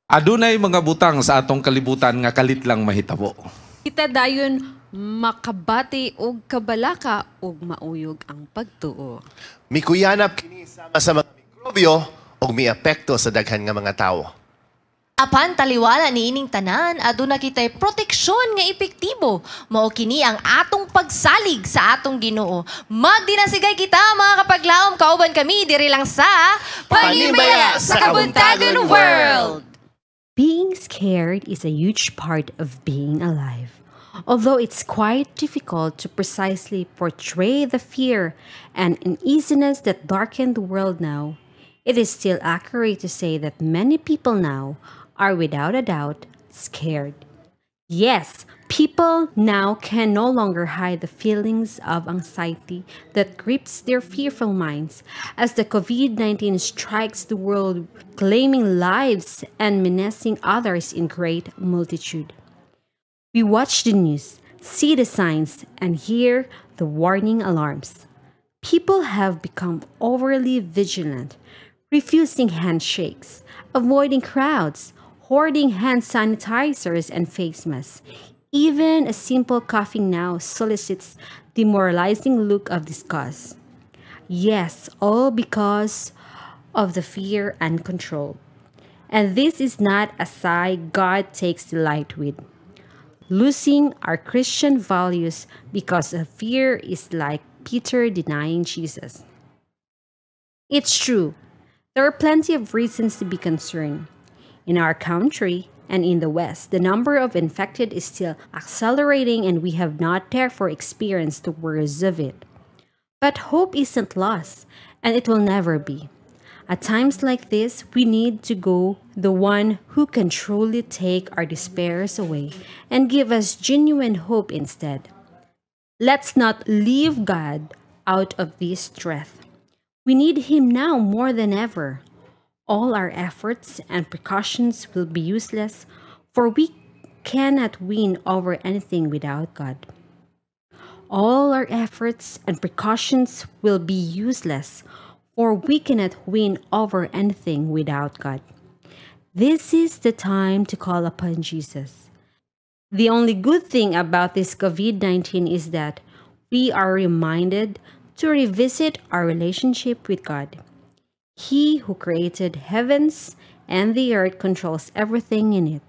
Adunay mga butang sa atong kalibutan nga kalit lang mahitabo. Kita dayon makabati og kabalaka ug mauyog ang pagtuo. Mikuyanap kini sama sa mga mikrobyo ug miapekto sa daghan nga mga tawo. Apan taliwala niining tanan, aduna kitay proteksyon nga epektibo. Mao kini ang atong pagsalig sa atong Ginoo. Magdinasigay kita, mga kapaglaom, kauban kami diri lang sa Panimbaya sa Kabuntagon World. Being scared is a huge part of being alive. Although it's quite difficult to precisely portray the fear and uneasiness that darken the world now, it is still accurate to say that many people now are without a doubt scared. Yes, people now can no longer hide the feelings of anxiety that grips their fearful minds as the COVID-19 strikes the world, claiming lives and menacing others in great multitude. We watch the news, see the signs, and hear the warning alarms. People have become overly vigilant, refusing handshakes, avoiding crowds, hoarding hand sanitizers and face masks. Even a simple coughing now solicits demoralizing look of disgust. Yes, all because of the fear and control. And this is not a sight God takes delight with. Losing our Christian values because of fear is like Peter denying Jesus. It's true, there are plenty of reasons to be concerned. In our country and in the West, the number of infected is still accelerating, and we have not therefore experienced the worst of it. But hope isn't lost, and it will never be. At times like this, we need to go the one who can truly take our despairs away and give us genuine hope instead. Let's not leave God out of this threat. We need Him now more than ever. All our efforts and precautions will be useless, for we cannot win over anything without God. All our efforts and precautions will be useless, for we cannot win over anything without God. This is the time to call upon Jesus. The only good thing about this COVID-19 is that we are reminded to revisit our relationship with God. He who created heavens and the earth controls everything in it.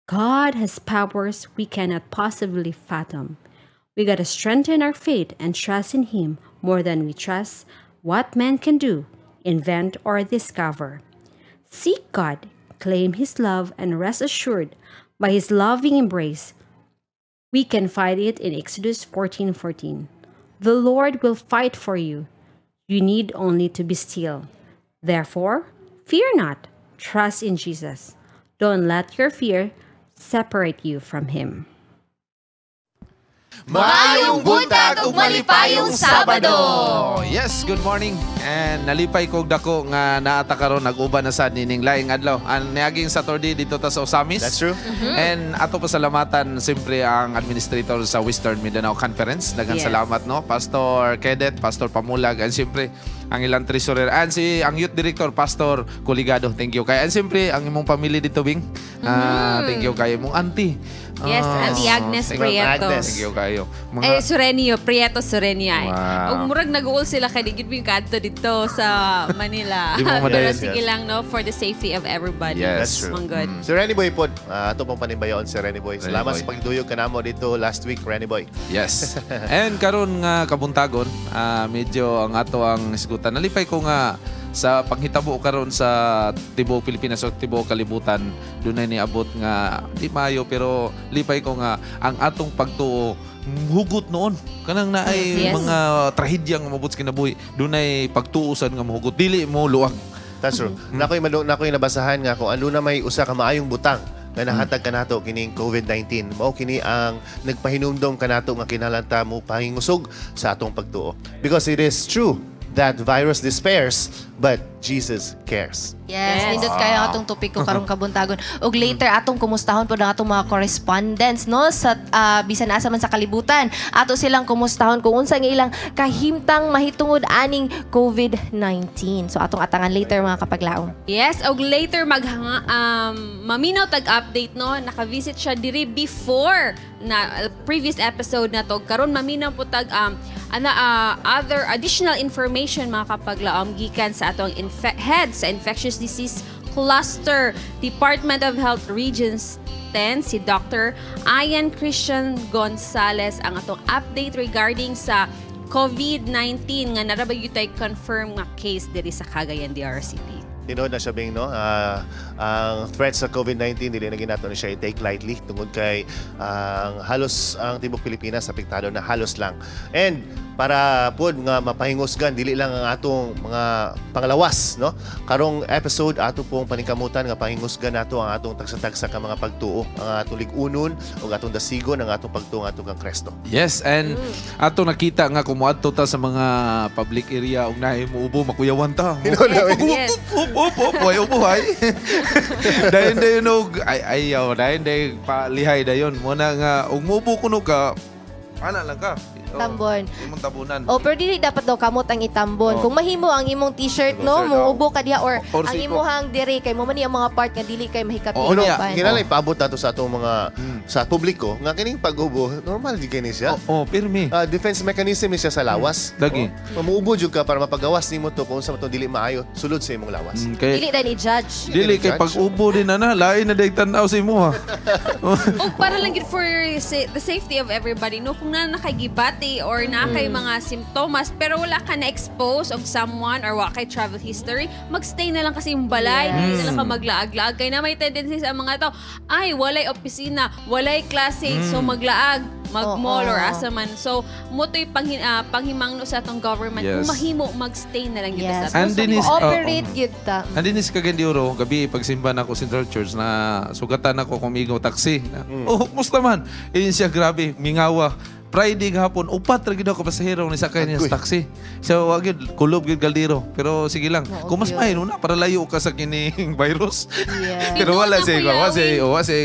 God has powers we cannot possibly fathom. We gotta strengthen our faith and trust in Him more than we trust what man can do, invent, or discover. Seek God, claim His love, and rest assured by His loving embrace. We can find it in Exodus 14:14. The Lord will fight for you. You need only to be still. Therefore, fear not. Trust in Jesus. Don't let your fear separate you from Him. Maayong buntag ug malipayong Sabado! Yes, good morning. And nalipay ko og dako nga naa ta karon, nag-uban na sad nining laing adlaw. Ang niaging Saturday dito ta sa Ozamiz. That's true. And ato pasalamatan siyempre ang administrator sa Western Mindanao Conference. Daghang salamat, no, Pastor Kedet, Pastor Pamulag, and siyempre ang ilang treasurer and si ang youth director, Pastor Kuligado. Thank you kay. And siyempre ang imong pamilya dito, Bing. Ah, thank you kay imong auntie. Yes, Ah, Auntie Agnes thank you. Prieto. Agnes. Thank you kayo. Mga Eh, Surenio, Prieto Surenio ay. Wow. Ug murag nag-uol sila kay di gid mo yung kadto dito sa Manila. Di mo madayon. Pero sige lang, no, for the safety of everybody. Yes. That's true. Man gud. Si Renny Boy po, ato pong panimbayon si Renny Boy. Renny Salamat Boy. sa pagduyog kanamo dito last week, Renny Boy. Yes. And karon nga kabuntagon, medyo ang ato ang hisgutan. Nalipay ko nga sa panghitabo karon sa tibuok Pilipinas o tibuok kalibutan, dunay niabot nga di maayo, pero lipay ko nga ang atong pagtuo hugot noon kanang naay mga trahedya nga mabot sa kinabuhi, dunay pagtuo sad nga mohugot, dili mo luwag. That's true. Nakoy nabasahan nga kung ano na may usa ka maayong butang nga nahatag kanato kining COVID-19. Mao kini ang nagpahinumdom kanato nga kinahanglan ta mo pahingusog sa atong pagtuo. Because it is true That virus despairs, but Jesus cares. Yes, Yes. nindot kayo ang atong topiko karong kabuntagon. Ug later atong kumustahon po ang atong mga correspondents, no, sa bisan asa man sa kalibutan. Ato silang kumustahon kung unsa nga ilang kahimtang mahitungod aning COVID-19. So atong atangan later, mga kapaglaom. Yes, og later maghanga maminaw tag update, no, naka-visit siya diri before na previous episode na to. Karon maminaw po tag ana other additional information, mga kapaglaom, gikan sa atong head sa infectious disease cluster, Department of Health Regions 10, si Dr. Ian Christian Gonzalez, ang atong update regarding sa COVID-19 nga naa ra ba tay confirm nga case diri sa Cagayan de Oro City. Tinuod na siya, Bing, no? Ang threat sa COVID-19, dili na gyud nato ni siya i-take lightly tungod kay ang halos ang tibok Pilipinas apektado na, halos lang. And para pod nga mapahingusgan dili lang ang atong mga panglawas, no? Karong episode, ato pong paningkamutan nga pahingusgan nato ang atong tagsa-tagsa ka mga pagtuo, ang atong lig-unon ug atong dasigon ang atong pagtuo ngadto kang Kristo. Yes, and ato nakita nga kung moadto ta sa mga public area ug naay muubo, makuyawan ta. Up, up, up, way ubo hay. Dayon dayon og ay ayaw, dayon dayon palihay dayon. Mo na nga ug muubo kuno ka, ana lang ka. Oh, Tambon. imong tabunan. O pero dili dapat daw kamot ang itambon. Oh. Kung mahimo ang imong t-shirt, no, T-shirt, muubo ka diha or Or ang siko. imuhang diri kay mo man ni ang mga part nga dili kay mahikap. Oo, Pero niya. kinahanglan ipaabot nato sa atong mga sa publiko nga kining pag-ubo normal di kini siya. Oh, pirmi. Defense mechanism ni siya sa lawas. Lagi. Oh, mamuubo jud ka para mapagawas nimo to kung unsa man tong dili maayo sulod sa imong lawas. Kay Dili dahil i-judge. dili kay pag ubo din ana, lain na day tan-aw sa imo ha. O para lang gid for the safety of everybody, no, kung na nakagibati or na kay mga simptomas pero wala ka na-expose of someone or wa kay travel history, magstay na lang kasi yung balay, dili na lang ka maglaag-laag kay na may tendency sa mga tao, ay, walay opisina, walay klase, so maglaag, mag-mall or asa man. So mo to'y panghimangno sa atong government, kung mahimo magstay na lang gyud sa And atong din is- Cooperate gyud ta. Andi ni sa Cagayan de Oro, gabi pagsimba na ako Central Church na sugatan ako kumigo taxi. Na, "Oh, kumusta man?" Iyon siya, grabe, mingawa. Friday gahapon, upat ra gid ako pasahero ni sakay niya sa taxi. So wa gyud kulob gyud kaldero. Pero sige lang. Oo, Kung mas gyud. maayo na para layo ka sa kining virus. Pero Tinuod wala na, siya, Kuya wa siya, Wing. wa siya.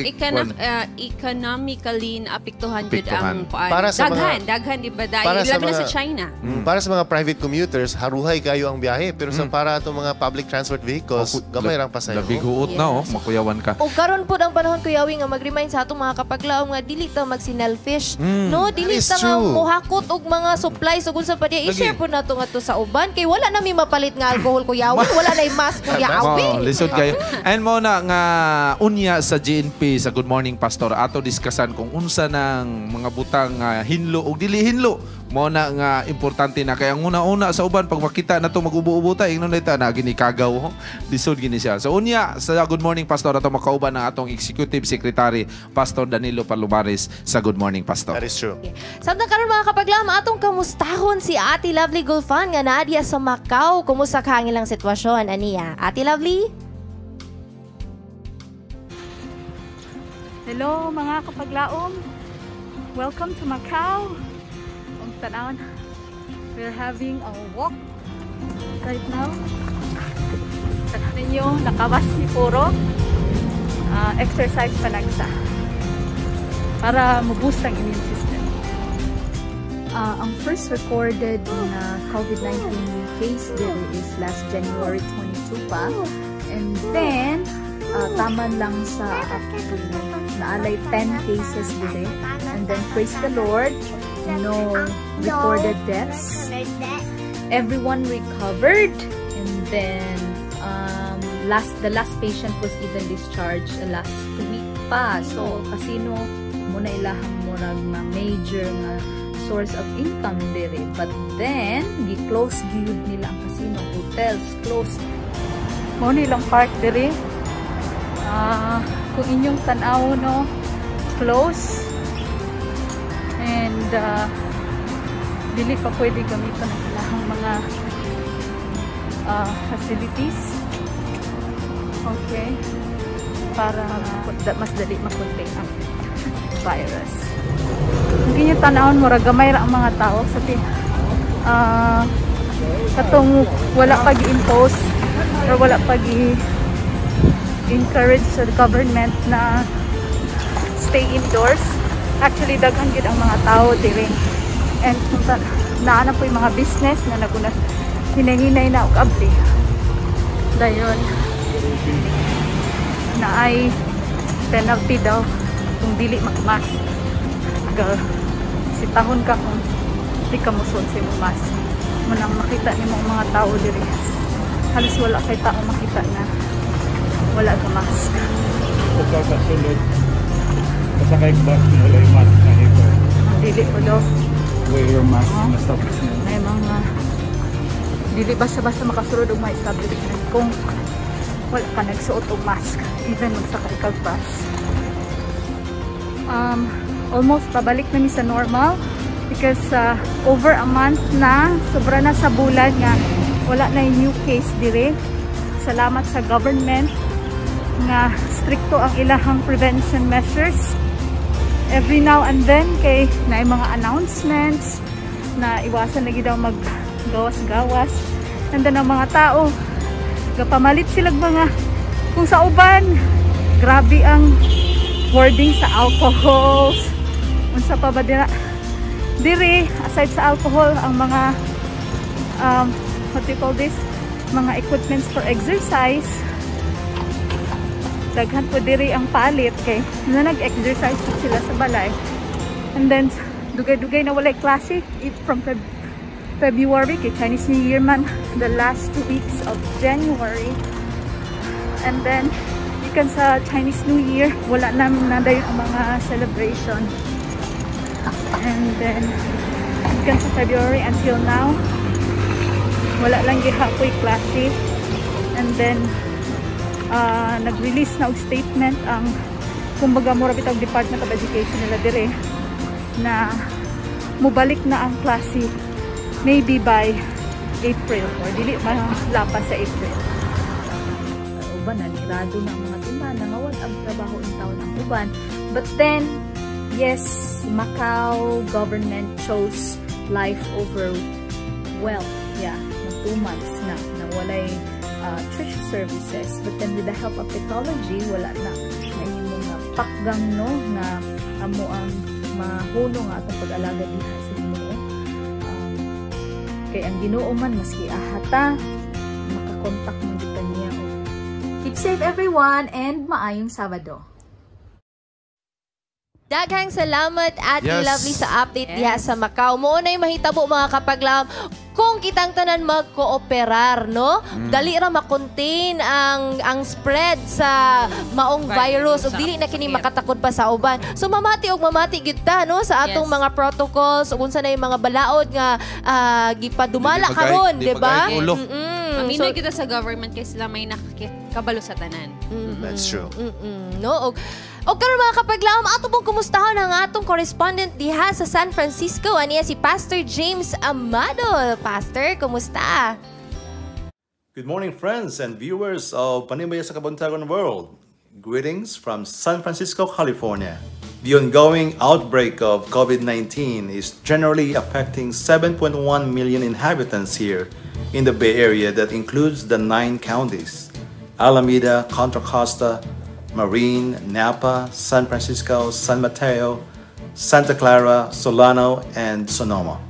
Economically naapektuhan jud Apektuhan. ang kuan. Para sa Daghan, daghan, di ba? Dahil Para sa labi na sa China. Para sa mga private commuters, haruhay kayo ang biyahe. Pero sa para atong mga public transport vehicles, gamay rang pasahero. Labig huot na oh, makuyawan ka. O karon pud ang panahon, Kuya Wing, nga mag-remind sa atong mga kapaglaom nga dili ta magsinelfish. No, dili That is ta nga true. muhakot og mga supplies ug unsa pa diya. I-share Lagi. pud nato ngadto sa uban kay wala na mi mapalit nga alcohol, Kuya Wing, wala na mask, Kuya Mo, Wing. lisod kayo. And mo na nga unya sa GNP, sa Good Morning Pastor, ato diskasan kung unsa ng mga butang nga hinlo ug dili hinlo. Mo na nga importante na kay ang una-una sa uban pag makita na to magubo-ubo ta, ingnon na ta na ginikagaw ho. Lisod gini siya. So unya sa Good Morning Pastor, ato makauban ang atong Executive Secretary, Pastor Danilo Palomares, sa Good Morning Pastor. That is true. Samtang karon, mga kapaglaom, atong kamustahon si Ate Lovely Gulfan nga naa diya sa Macau. Kumusta ka ang ilang sitwasyon aniya? Ate Lovely? Hello, mga kapaglaom! Welcome to Macau! Ang tanawon, we're having a walk right now. Tanaw ninyo, nakawas ni puro. Exercise panagsa para mo-boost ang immune system. Ang first recorded na COVID-19 case there is last January 22 pa. And then, taman lang sa up to naalay 10 cases dire. And then, praise the Lord, no recorded deaths. Everyone recovered. And then, last the last patient was even discharged last week pa. So, casino mao na ilahang murag ma major nga source of income dire. But then, gi-close gyud nila ang casino, hotels close. Mao nilang park diri. Kung inyong tan-aw, no, close. And dili pa pwede gamiton ang ilahang mga facilities. Okay. Para mas dali makontain ang virus. Kung inyong tanawon, mura gamay ra ang mga tao sa Katong wala pa gi-impose or wala pa gi-encourage sa government na stay indoors. Actually, daghan gid ang mga tao diri. And kung naa na po yung mga business na naguna hinay-hinay na og abli. Dayon naay penalty daw kung dili mag-mask. Ga sitahon ka kung di ka musuot sa imong mask. Mao nang makita nimo ang mga tao diri. Halos wala kay tao makita na wala ka mask. Ikaw sa sulod, pasakay bus na walay mask na ito. Dili po daw. Wear your mask in establishment. May mga dili basta-basta makasulod og mga establishment kung wala ka nagsuot og mask, even magsakay kag bus. Almost pabalik na mi sa normal because over a month na, sobra na sa bulan nga wala na yung new case dire. Salamat sa government nga strikto ang ilahang prevention measures. Every now and then kay naay mga announcements na iwasan lagi daw mag gawas-gawas, and then ang mga tao gapamalit sila mga, kung sa uban grabe ang hoarding sa alcohols, unsa pa ba dira diri aside sa alcohol, ang mga what do you call this, mga equipments for exercise. Daghan po diri ang palit kay na nag-exercise po sila sa balay. And then dugay-dugay na walay klase from February kay Chinese New Year man the last 2 weeks of January, and then gikan sa Chinese New Year wala na na dayon ang mga celebration. And then gikan sa February until now wala lang gihapoy klase. And then nag-release na og statement ang, kumbaga mura bitaw Department of Education nila dire na mubalik na ang klase maybe by April or dili malapas sa April. Uban nanirado na ang mga tindahan, nangawad ang trabaho in town ang uban. But then, yes, Macau government chose life over wealth. Yeah, mag 2 months na na walay church services. But then with the help of technology, wala na mahimo nga pakgang, no, nga amo ang mahunong nga atong pag-alagad diha sa Ginoo. Kay ang Ginoo man, maski ahata makakontak mo kita niya. Keep safe, everyone, and maayong Sabado. Daghang salamat, Ate Lovely, sa update diha sa Macau. Mao na'y mahitabo, mga kapaglaom, kung kitang tanan magkooperar, no? Dali ra ma-contain ang spread sa maong virus ug dili na kini makatakod pa sa uban. So mamati og mamati gyud ta, no, sa atong mga protocols ug unsa na yung mga balaod nga gipadumala karon, di di ba? magay ulo. Maminoy kita sa government kay sila may nakakabalo sa tanan. That's true. No? Og karon, mga kapaglaom, ato pong kumustahon ang atong correspondent diha sa San Francisco. Aniya si Pastor James Amado. Pastor, kumusta? Good morning, friends and viewers of Panimbaya sa Kabuntagon World. Greetings from San Francisco, California. The ongoing outbreak of COVID-19 is generally affecting 7.1 million inhabitants here in the Bay Area that includes the nine counties: Alameda, Contra Costa, Marin, Napa, San Francisco, San Mateo, Santa Clara, Solano, and Sonoma.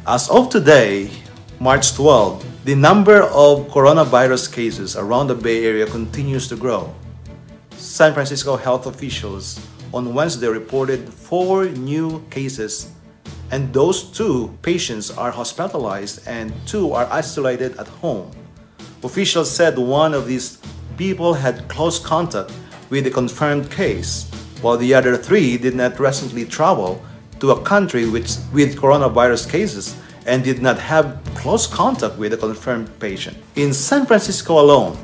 As of today, March 12, the number of coronavirus cases around the Bay Area continues to grow. San Francisco health officials on Wednesday reported four new cases, and those two patients are hospitalized and two are isolated at home. Officials said one of these people had close contact with the confirmed case, while the other three did not recently travel to a country with coronavirus cases and did not have close contact with a confirmed patient. In San Francisco alone,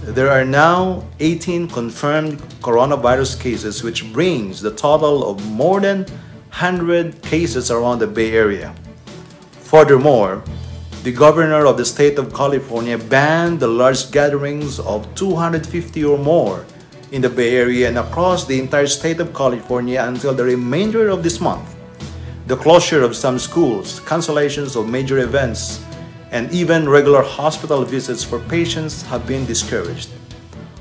there are now 18 confirmed coronavirus cases, which brings the total of more than 100 cases around the Bay Area. Furthermore, the governor of the state of California banned the large gatherings of 250 or more in the Bay Area and across the entire state of California until the remainder of this month. The closure of some schools, cancellations of major events, And even regular hospital visits for patients have been discouraged.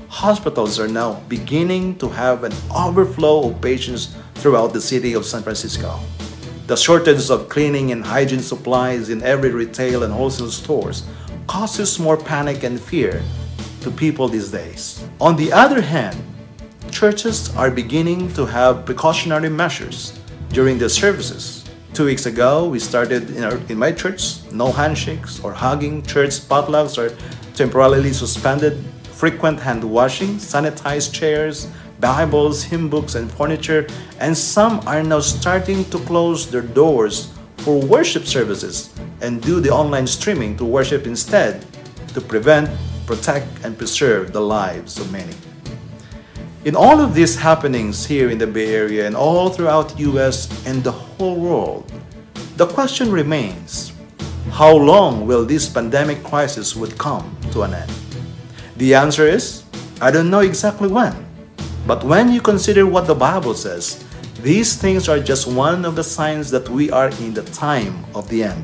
Hospitals are now beginning to have an overflow of patients throughout the city of San Francisco. The shortage of cleaning and hygiene supplies in every retail and wholesale stores causes more panic and fear to people these days. On the other hand, churches are beginning to have precautionary measures during their services. 2 weeks ago, we started in my church, no handshakes or hugging. Church potlucks are temporarily suspended. Frequent hand washing, sanitized chairs, Bibles, hymn books, and furniture, and some are now starting to close their doors for worship services and do the online streaming to worship instead to prevent, protect, and preserve the lives of many. In all of these happenings here in the Bay Area and all throughout the US and the whole world, the question remains, how long will this pandemic crisis would come to an end? The answer is, I don't know exactly when. But when you consider what the Bible says, these things are just one of the signs that we are in the time of the end.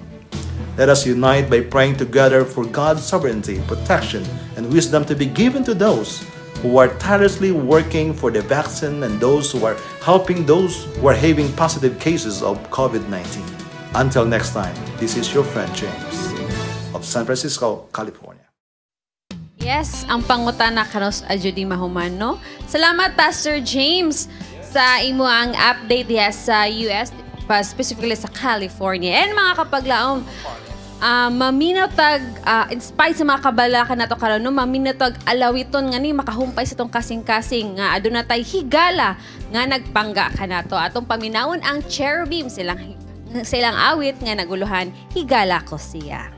Let us unite by praying together for God's sovereignty, protection, and wisdom to be given to those who are tirelessly working for the vaccine and those who are helping those who are having positive cases of COVID-19. Until next time, this is your friend James of San Francisco, California. Yes, ang pangutana kanus adyo di mahuman, no? Salamat, Pastor James, sa imo ang update diha sa US, pa specifically sa California. And mga kapaglaom, maminaw tag, in spite sa mga kabalakan nato karon, no, maminaw tag alawiton nga ni makahumpay sa tong kasing-kasing nga aduna tay higala nga nagpangga kanato. Atong paminawon ang Cherubim silang silang awit nga naguluhan Higala Ko Siya.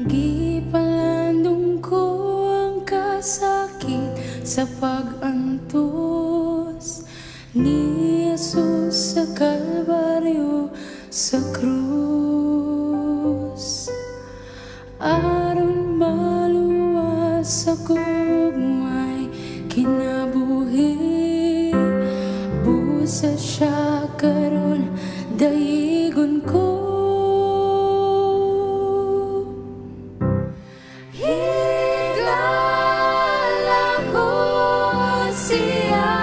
Gipalandong ko ang kasakit sa pag-antos ni Jesus sa Kalbaryo sa krus. Aron maluwas ako may kinabuhi, busa siya karon daigon ko. Higala ko siya,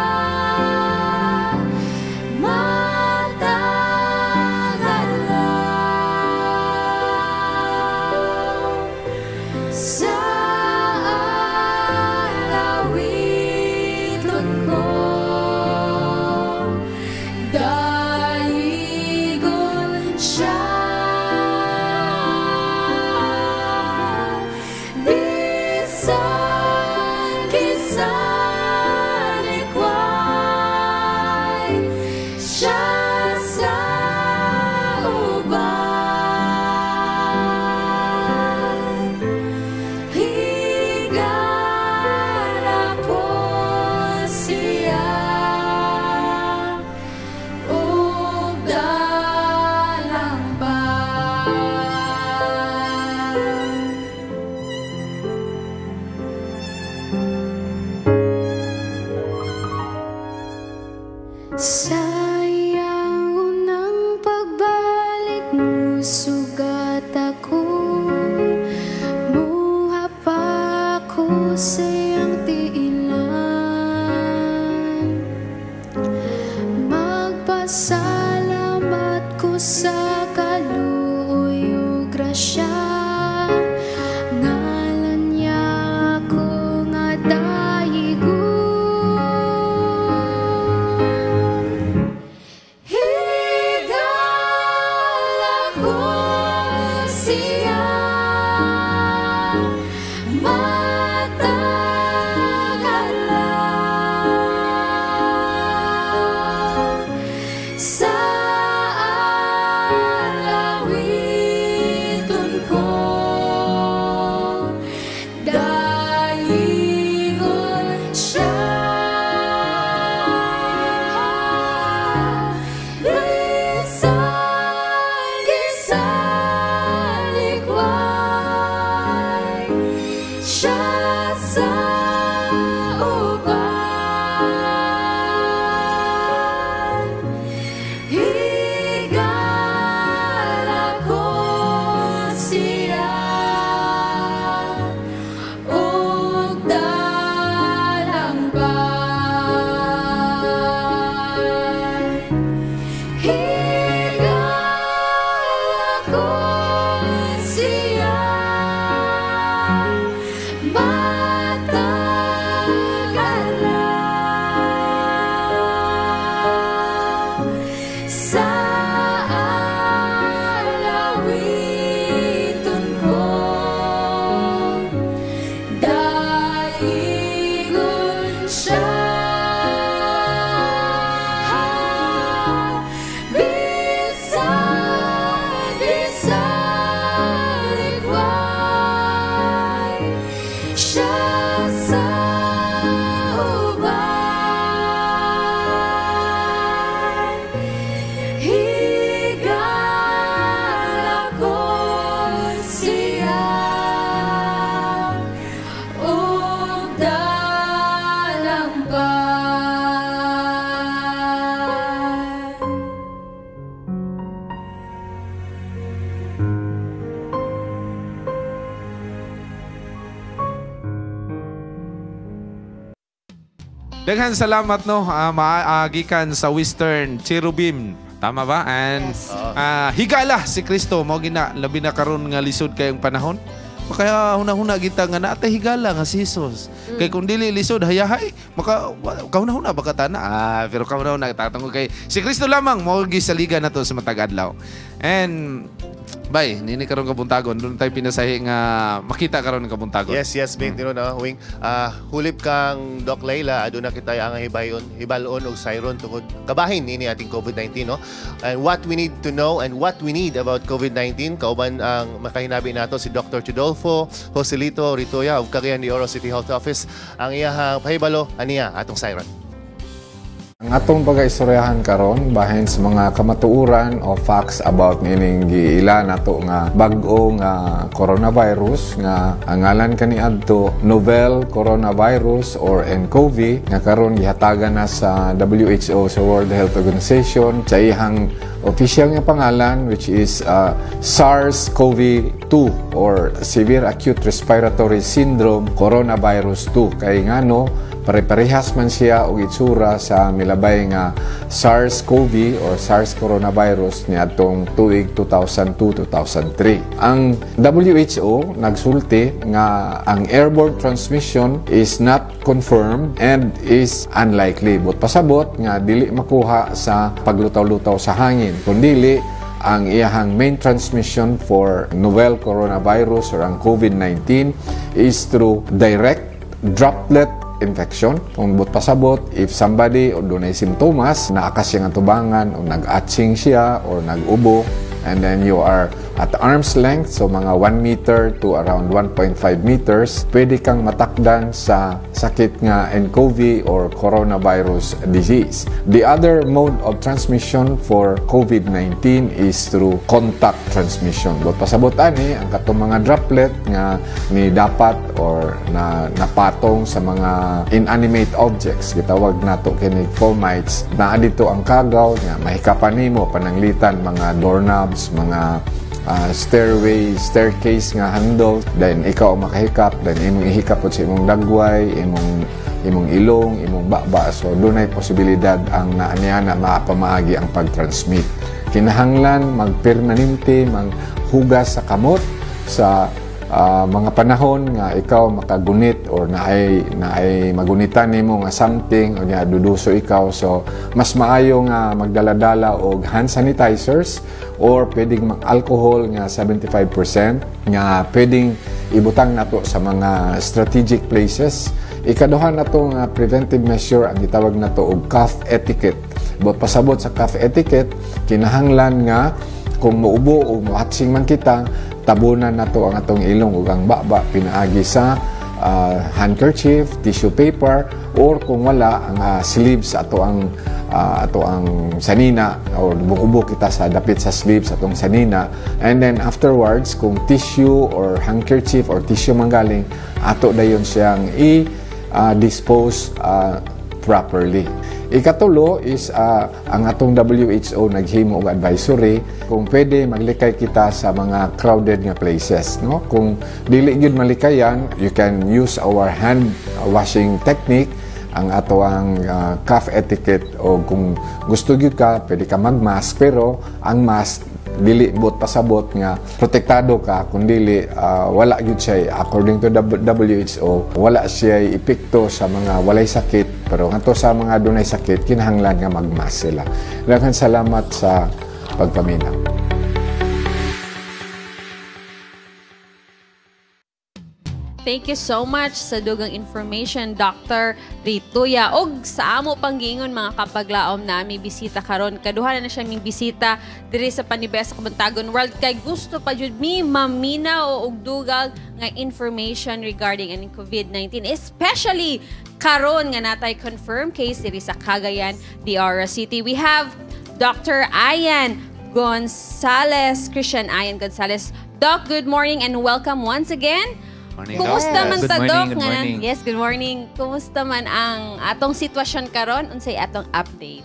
matag adlaw, sa alawiton ko, daigon siya. Bisan kisalikway siya sa uban, higala ko siya ug dalangpan. Sa iyang unang pagbalik mo, sugat ako, muha pa ako sa iyang tiilan. Magpasalamat ko sa kaluoy ug grasya, ngalan niya ako nga dayigon. Higala ko siya, matag adlaw, sa Daghan salamat, no, maagikan sa Western Cherubim. Tama ba? And Yes. Higala si Kristo mao gina, labi na karon nga lisod kayong panahon. Kaya huna-huna kita nga naa tay higala nga si Jesus. Kay kung dili, lisod hayahay maka kahuna-huna baka tana. Pero kahuna-huna tatungod kay si Kristo lamang mao gisaligan nato sa matag adlaw. And bay, nini karon kabuntagon, doon tayo pinasahi nga makita karon ng kabuntagon. Yes, mate, no, wing. Hulip kang Doc Leila, aduna kita ang hibayon, hibalon og siron tungod kabahin nini ating COVID-19, no? And what we need to know and what we need about COVID-19, kauban ang makahinabi nato si Dr. Chudolfo Joselito Ritoya of Cagayan de Oro City Health Office. Ang iyahang pahibalo aniya atong siron. Ang atong pagaistoryahan karon bahin sa mga kamatuoran o facts about niining giila nato nga bag-o nga coronavirus nga ang ngalan kaniadto novel coronavirus or nCoV, nga karon gihatagan na sa WHO, sa World Health Organization, sa iyang official nga pangalan, which is SARS-CoV-2 or Severe Acute Respiratory Syndrome Coronavirus 2, kay ngano pare-parehas man siya og itsura sa milabay nga SARS-CoV or SARS coronavirus niadtong tuig 2002-2003. Ang WHO nagsulti nga ang airborne transmission is not confirmed and is unlikely. But pasabot nga dili makuha sa paglutaw-lutaw sa hangin, kundili ang iyahang main transmission for novel coronavirus or ang COVID-19 is through direct droplet infection. Kung but pasabot, if somebody o dunay simptomas, naakas siyang atubangan o nag-atsing siya or nag-ubo, and then you are at arm's length, so mga 1 meter to around 1.5 meters, pwede kang matakdan sa sakit nga nCoV or coronavirus disease. The other mode of transmission for COVID-19 is through contact transmission. But pasabot ani, ang katong mga droplet nga ni dapat or na napatong sa mga inanimate objects, gitawag nato kini fomites, naa dito ang kagaw nga mahikapan nimo, pananglitan mga doorknobs, mga stairway, staircase nga handle, then ikaw ang makahikap, then imong ihikap sa imong dagway, imong ilong, imong baba. So dunay posibilidad ang naaniya na maapamaagi ang pag-transmit. Kinahanglan magpermanente maghugas sa kamot sa mga panahon nga ikaw makagunit or naay magunitan nimo nga something o nya duduso ikaw. So mas maayo nga magdala-dala og hand sanitizers or pwedeng mag-alcohol nga 75% nga pwedeng ibutang nato sa mga strategic places. Ikaduha nato nga preventive measure ang gitawag nato og cough etiquette. But pasabot sa cough etiquette, kinahanglan nga kung muubo o muhatsing man kita, tabunan nato ang atong ilong ug ang baba pinaagi sa handkerchief, tissue paper, or kung wala, ang sleeves ato ang sanina or muubo kita sa dapit sa sleeves atong sanina. And then afterwards, kung tissue or handkerchief or tissue manggaling, ato dayon siyang i dispose properly. Ikatulo is ang atong WHO naghimo og advisory kung pwede maglikay kita sa mga crowded nga places, no? Kung dili gyud malikayan, you can use our hand washing technique, ang ato ang cough etiquette, o kung gusto gyud ka, pwede ka mag-mask, pero ang mask dili but pasabot nga protektado ka, kundili wala gyud siya, according to WHO, wala siya epekto sa mga walay sakit, pero ngadto sa mga dunay sakit, kinahanglan nga mag-mask sila. Daghang salamat sa pagpaminaw. Thank you so much sa dugang information, Dr. Rituya. Og sa amo panggingon, mga kapaglaom, na may bisita karon. Kaduha na siya ming bisita diri sa Panibes sa Kabuntagon World kay gusto pa jud mi maminaw og dugang nga information regarding aning COVID-19, especially karon nga natay confirm case diri sa Cagayan de Oro City. We have Dr. Ian Gonzalez, Christian Ian Gonzalez. Doc, good morning and welcome once again. Morning, Kumusta Doc. man Good ta, morning, Doc? good morning. Yes, good morning. Kumusta man ang atong sitwasyon karon? Unsay atong update?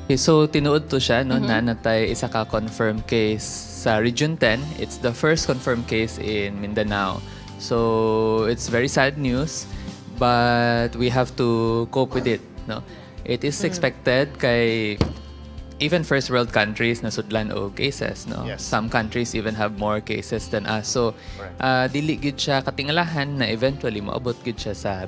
Okay, so tinuod to siya, no, na natay isa ka confirmed case sa Region 10. It's the first confirmed case in Mindanao. So it's very sad news, but we have to cope with it. no? It is expected kay even first world countries nasudlan og cases, no? Some countries even have more cases than us. So, dili gid siya katingalahan na eventually moabot gid siya sa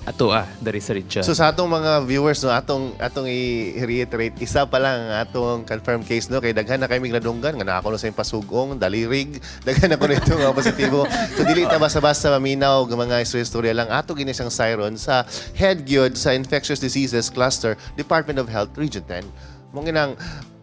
atoa diri sa region. So sa atong mga viewers, no, atong i-reiterate, isa pa lang ang atong confirmed case, no, kay daghan na kay mig nadunggan nga naa kuno sa Impasug-ong, Dalirig, daghan na kuno ito nga positibo. So dili ta basta-basta maminaw og mga istorya lang, ato gini siyang siron sa head gyud sa Infectious Diseases Cluster, Department of Health Region 10. Mao nang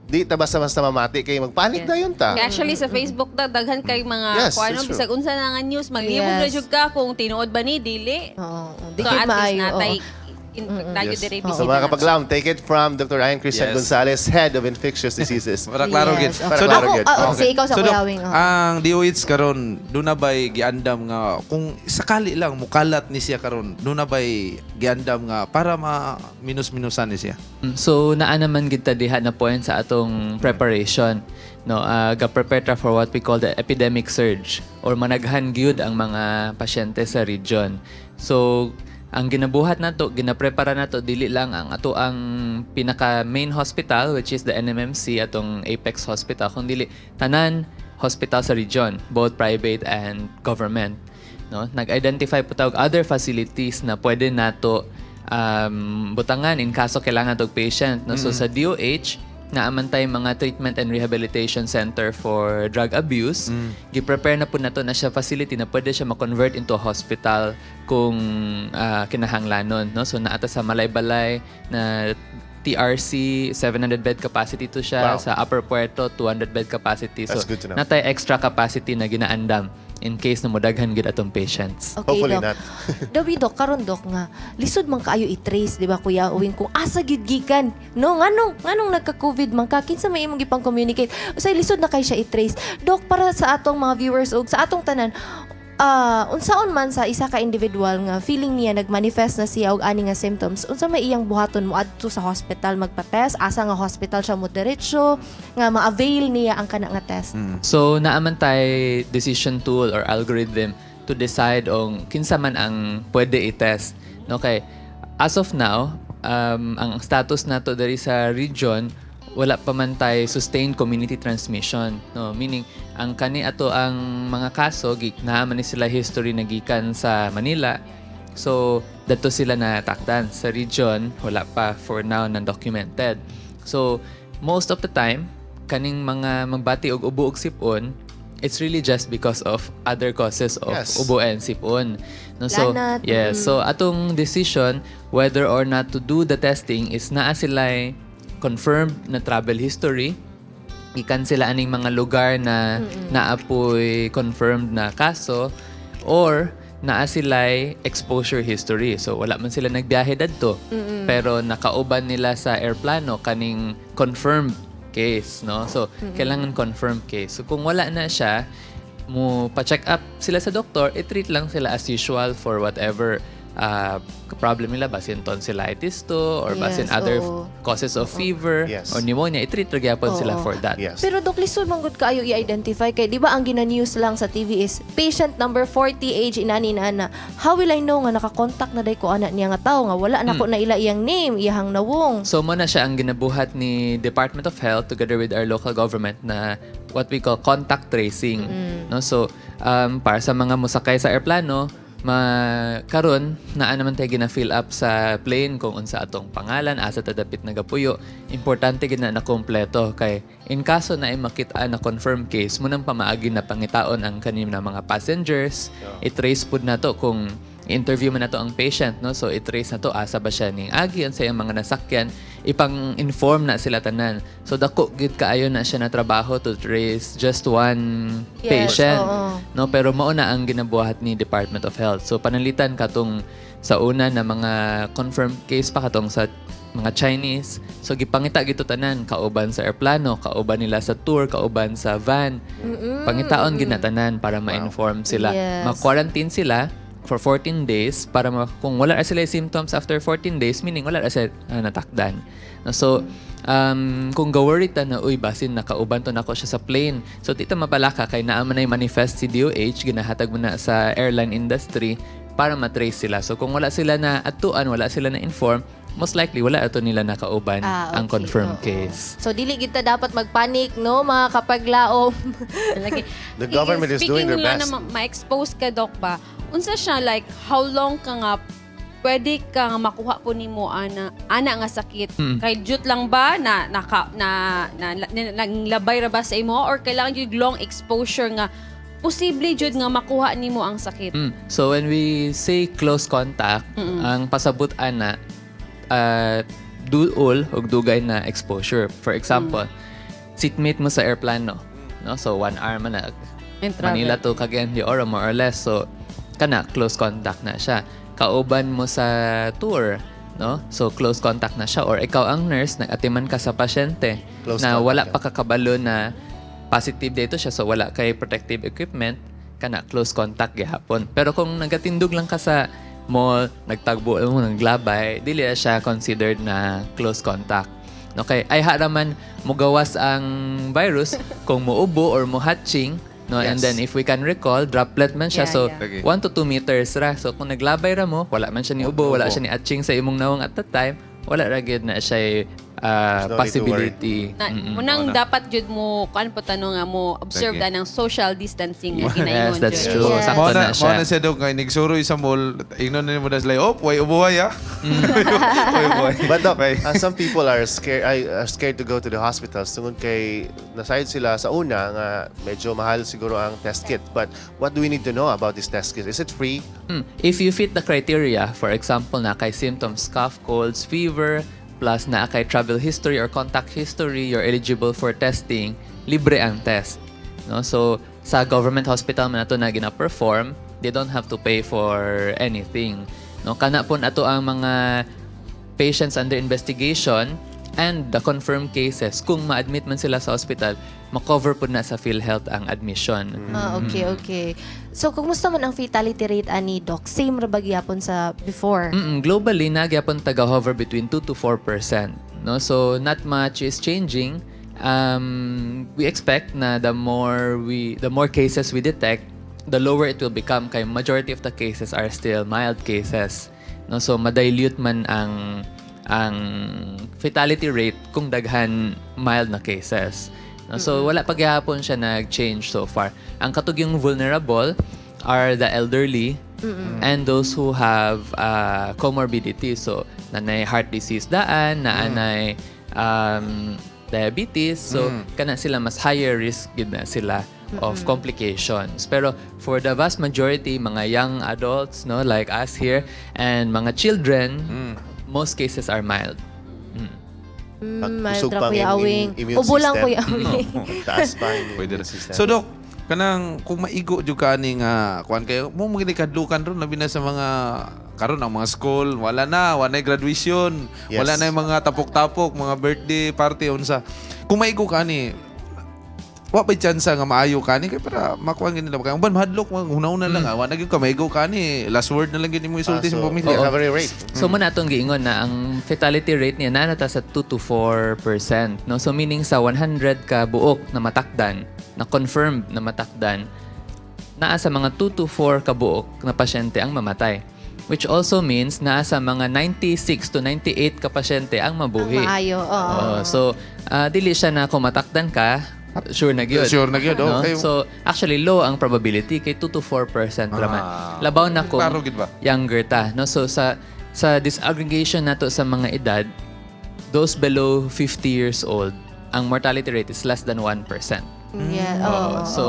di ta basta-basta mamati kay magpanik na yun ta. Kaya actually sa Facebook da daghan kay mga kung ano That's true. Bisag unsa na nga news, maglibog na jud ka kung tinuod ba ni dili. Oo. Di So gid at least maayo, natay oo. tayo dire So mga kapaglaom, take it from Dr. Ian Christian Gonzalez, Head of Infectious Diseases. Para klaro gid. Para klaro Ako, gid. sige, ikaw sa So, Dok, Kuya Wing, oh. ang DOH karon duna bay giandam nga kung sakali lang mukalat ni siya karon, duna bay giandam nga para ma minus-minusan ni siya? So naa naman gid ta diha na point sa atong preparation, no? Ga-prepare ta for what we call the epidemic surge or managhan gyud ang mga pasyente sa region. So ang ginabuhat nato, ginaprepara nato dili lang ang ato ang pinaka main hospital, which is the NMMC, atong Apex Hospital, kundi tanan hospital sa region, both private and government, no? Nag-identify po ta og other facilities na pwede nato butangan in kaso kailangan og patient, no? So sa DOH, naa man tay mga treatment and rehabilitation center for drug abuse. Gi-prepare na po nato na siya facility na pwede siya ma-convert into a hospital kung kinahanglanon, no? So naa ta sa Malaybalay na TRC, 700 bed capacity to siya. Sa Upper Puerto, 200 bed capacity. That's So good to know. naa tay extra capacity na ginaandam in case na modaghan gid atong patients. Okay, Hopefully Doc. not. Dawi, Dok, karon, Dok, nga lisod man kaayo i-trace, di ba, Kuya Uwing, kung asa gyud gikan. No, nganong nagka-COVID man ka, kinsa may imong gipang communicate? Usay lisod na kay siya i-trace. Dok, para sa atong mga viewers ug sa atong tanan, unsaon man sa isa ka individual nga feeling niya nagmanifest na siya og ani nga symptoms, unsa may iyang buhaton? Mo adto sa hospital magpa-test? Asa nga hospital siya mo diretso nga ma-avail niya ang kana nga test? So, naa man tay decision tool or algorithm to decide on kinsa man ang pwede i-test. No, kay as of now, ang status nato diri sa region, wala pa man tay sustained community transmission, no? Meaning ang kani ato ang mga kaso naa man ni sila history na gikan sa Manila, so dadto sila na takdan sa region. Wala pa for now na documented. So most of the time, kaning mga magbati og ubo og sipon, it's really just because of other causes of ubo and sipon, no? So Lanat, yes, so atong decision whether or not to do the testing is naa sila confirmed na travel history, gikan sila aning mga lugar na naapoy confirmed na kaso, or naa sila'y exposure history. So wala man sila nagbiyahe dadto, pero nakauban nila sa airplano kaning confirmed case, no? So kailangan confirmed case. So kung wala na siya, mo pa-check up sila sa doktor, i-treat lang sila as usual for whatever problem nila, basin tonsillitis to or basin other causes of fever or pneumonia, i-treat ra gyapon sila for that. Pero Dok, lisod man gud kaayo i-identify kay di ba ang gina-news lang sa TV is patient number 40, age inani inana. How will I know nga nakakontak na day ko ana niya nga tawo nga wala na ko na ila iyang name, iyang nawong? So mo na siya ang ginabuhat ni Department of Health together with our local government na what we call contact tracing. No? So para sa mga musakay sa eroplano, ma karon naa naman tayo gina-fill up sa plane kung unsa atong pangalan, asa ta dapit nagapuyo. Importante gid na kompleto kay in kaso na ay makita na confirmed case mo nang pamaagi na pangitaon ang kanim na mga passengers. I-trace pud nato kung interview man nato ang patient, no? So i-trace nato asa ba siya ning agi, unsa iyang mga nasakyan, ipang-inform na sila tanan. So dako gid kaayo na siya na trabaho to trace just one patient, no? Pero mao na ang ginabuhat ni Department of Health. So pananglitan katong sa una na mga confirmed case pa, katong sa mga Chinese, so gipangita gito tanan kauban sa eroplano, kauban nila sa tour, kauban sa van. Pangitaon gid na tanan para ma-inform sila. Ma-quarantine sila for 14 days para kung wala na sila symptoms after 14 days, meaning wala na sila natakdan. No, so, kung ga-worry ta na, "Uy, basin nakauban to nako siya sa plane." So, di ta mabalaka kay naa man ay manifest si DOH, ginahatag mo na sa airline industry para matrace sila. So, kung wala sila na atuan, wala sila na inform, most likely wala ato nila nakauban ang confirmed case. So dili kita dapat magpanik, no, mga kapaglaom. Lagi. The government is doing their Speaking lang best. na ma-expose ka, Doc, ba? Unsa siya, like, how long ka nga pwede ka nga makuha po nimo ana ana nga sakit? Kay jut lang ba na naka, na, na, na, naglabay ra ba sa imo or kailangan jud long exposure nga posible jud nga makuha nimo ang sakit? So when we say close contact, ang pasabot ana duol og dugay na exposure. For example, seatmate mo sa airplano, no? So 1 hour man na And travel. Manila to Cagayan de Oro, more or less. So kana close contact na siya. Kauban mo sa tour, no? So close contact na siya, or ikaw ang nurse, nag-atiman ka sa pasyente Close na contact wala ka. Pa kakabalo na positive dito siya, so wala kay protective equipment, kana close contact gihapon. Pero kung nagatindog lang ka sa mall, nagtagbo mo, naglabay, dili na siya considered na close contact. Okay, ay haraman mugawas ang virus kung muubo or mo-hatching, no? And then if we can recall, droplet man siya. So 1 to 2 meters ra. So kung naglabay ra mo, wala man siya ni ubo, wala Ubo. Siya ni atching sa imong nawong at that time, wala ra gyud na siya There's no need to worry. possibility. Na, munang Wala. Dapat jud mo kuan po tanong nga mo observe Sige. na ng social distancing nga ginaingon Yes, that's jud. true. Sakto Mao na na, siya. mao na siya daw kay nigsuroy sa mall, ingnon na nimo na sila, "Oh, way ubuhay ah. Way ubuhay." But Doc, some people are scared are scared to go to the hospitals tungod kay nasayod sila sa una nga medyo mahal siguro ang test kit. But what do we need to know about this test kit? Is it free? If you fit the criteria, for example, na kay symptoms, cough, colds, fever, plus na kay travel history or contact history, you're eligible for testing, libre ang test. No? So, sa government hospital man ato na gina-perform, they don't have to pay for anything. No? Kana po ato ang mga patients under investigation and the confirmed cases, kung ma-admit man sila sa hospital, ma-cover po na sa PhilHealth ang admission. Ah, okay. So, kumusta man ang fatality rate ani, Doc? Same ra ba gyapon sa before? Globally, nagyapon taga-hover between 2 to 4%. No? So, not much is changing. We expect na the more cases we detect, the lower it will become kay majority of the cases are still mild cases. No? So, madilute man ang fatality rate kung daghan mild na cases. No? So, wala pa gihapon siya nag-change so far. Ang katugyong vulnerable are the elderly and those who have comorbidity. So, nanay heart disease daan, naanay diabetes. So, kana sila mas higher risk gid na sila of complications. Pero for the vast majority, mga young adults, no, like us here, and mga children, most cases are mild. Mild Busog ra, pa ang Kuya Awing. immune Ubo lang, system. Kuya Awing. Taas pa ang Pwede immune ra. system. So Doc, kanang kung maigo jud ka ani nga kuan kayo mo mga kadlukan ron, labi na sa mga karon ang mga school wala na, wala na graduation, wala na yung mga tapok-tapok, mga birthday party, unsa. Kung maigo ka ani, wa bay chance nga maayo ka ni kay para makuha gid nila kay uban mahadlok mga hunahuna lang, ah, wa na gyud ka maigo ka ni, last word na lang gyud nimo isulti Ah, sa so, pamilya. recovery rate. So mo na atong giingon na ang fatality rate niya naa na ta sa 2 to 4%, no? So meaning sa 100 ka buok na matakdan, na confirmed na matakdan, naa sa mga 2 to 4 ka buok na pasyente ang mamatay. Which also means naa sa mga 96 to 98 ka pasyente ang mabuhi. Ang maayo, oo. Oo. So dili siya na kung matakdan ka, sure na gyud. Sure na gyud, No? okay. So actually low ang probability kay 2 to 4% raman. Labaw na kung Klaro gid ba? Younger ta, no? So sa disaggregation nato sa mga edad, those below 50 years old, ang mortality rate is less than 1%. Oo. So,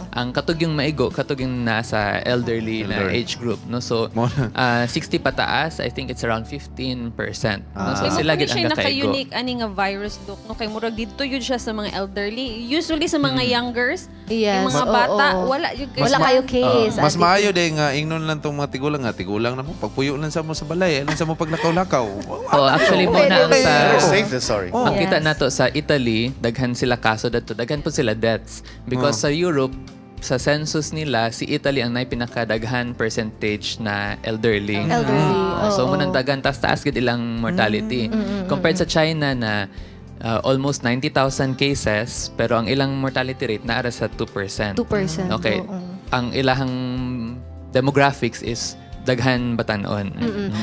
ang katugyong maigo, katugyong nasa elderly na Elder. age group, no? So, Mo na. 60 pataas, I think it's around 15%. No? So, Kay sila mo gid siya ang kakaigo. naka-unique ani nga virus, Dok, no? Kay murag didto yun siya sa mga elderly. Usually sa mga youngers, yung mga bata, wala yun Wala kayo case. Mas Ate. maayo day nga ingnon lang tong mga tigulang nga tigulang na mo pagpuyo lang sa mo sa balay, lang sa mo paglakaw-lakaw. Oh, actually mo na ang sa Better safe than sorry. Ang kita nato sa Italy, daghan sila kaso dadto, daghan po sila deaths. Because sa Europe, sa census nila, si Italy ang nay pinakadaghan percentage na elderly. Elderly, So oo. mo nang daghan tas taas gid ilang mortality. Compared sa China na almost 90,000 cases, pero ang ilang mortality rate naa ra sa 2%. 2%, Okay. oo. Ang ilahang demographics is daghan batanon.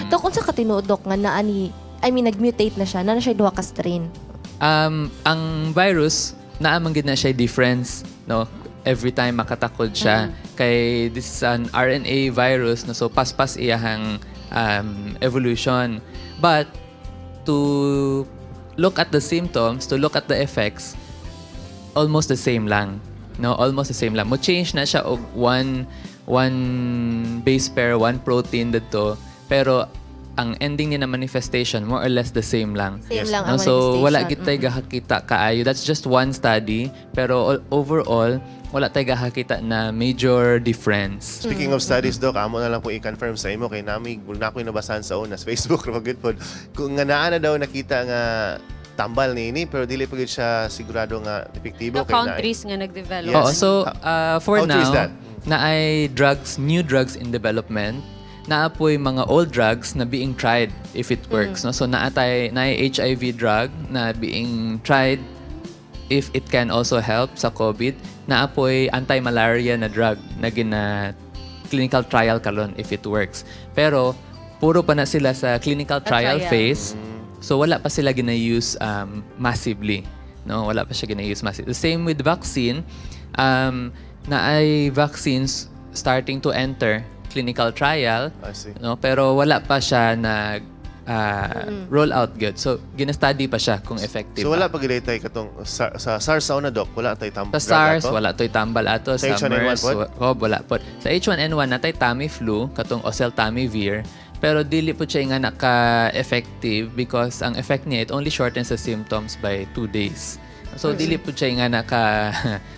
Dok, unsa ka tinuod, Dok, nga naa ni I mean, nag-mutate na siya. Na siya duha ka strain. Ang virus, naa man gid na siya difference, no? Every time makatakod siya. Kay this is an RNA virus, no? So paspas iyahang evolution. But to look at the symptoms, to look at the effects, almost the same lang. No, almost the same lang. Mo change na siya og one base pair, one protein dito, pero ang ending niya na manifestation more or less the same lang. Same lang No, ang so wala manifestation. gid tay gahakita kaayo. That's just one study, pero overall wala tay gahakita na major difference. Speaking of studies, Doc, amo na lang po i-confirm sa imo kay nami na ko nabasahan sa una sa Facebook ra gud pod. Kung nga naa na daw nakita nga tambal niini, pero dili pa gid siya sigurado nga epektibo The kay naay. Countries nga nag-develop. Yes. Oo, so for How true is now, that? Naay drugs, new drugs in development, naa poy mga old drugs na being tried if it works, no? So naatay naay HIV drug na being tried if it can also help sa COVID. Naa poy anti-malaria na drug na gina clinical trial karon if it works. Pero puro pa na sila sa clinical trial trial. Phase. So wala pa sila gina-use massively. No, wala pa siya gina-use massively. The same with vaccine. Naay vaccines starting to enter clinical trial. I see. No, pero wala pa siya nag roll out good. So gina-study pa siya kung effective. So wala pa gid tay katong sa SARS sa una, Doc, wala tay tambal. Sa SARS, wala to'y tambal ato. Sa Sa H1N1 MERS, pod? Oh, wala pod. Sa H1N1, natay Tamiflu, katong oseltamivir. Pero dili po siya nga naka-effective because ang effect niya, it only shortens the symptoms by 2 days. So, dili po siya nga naka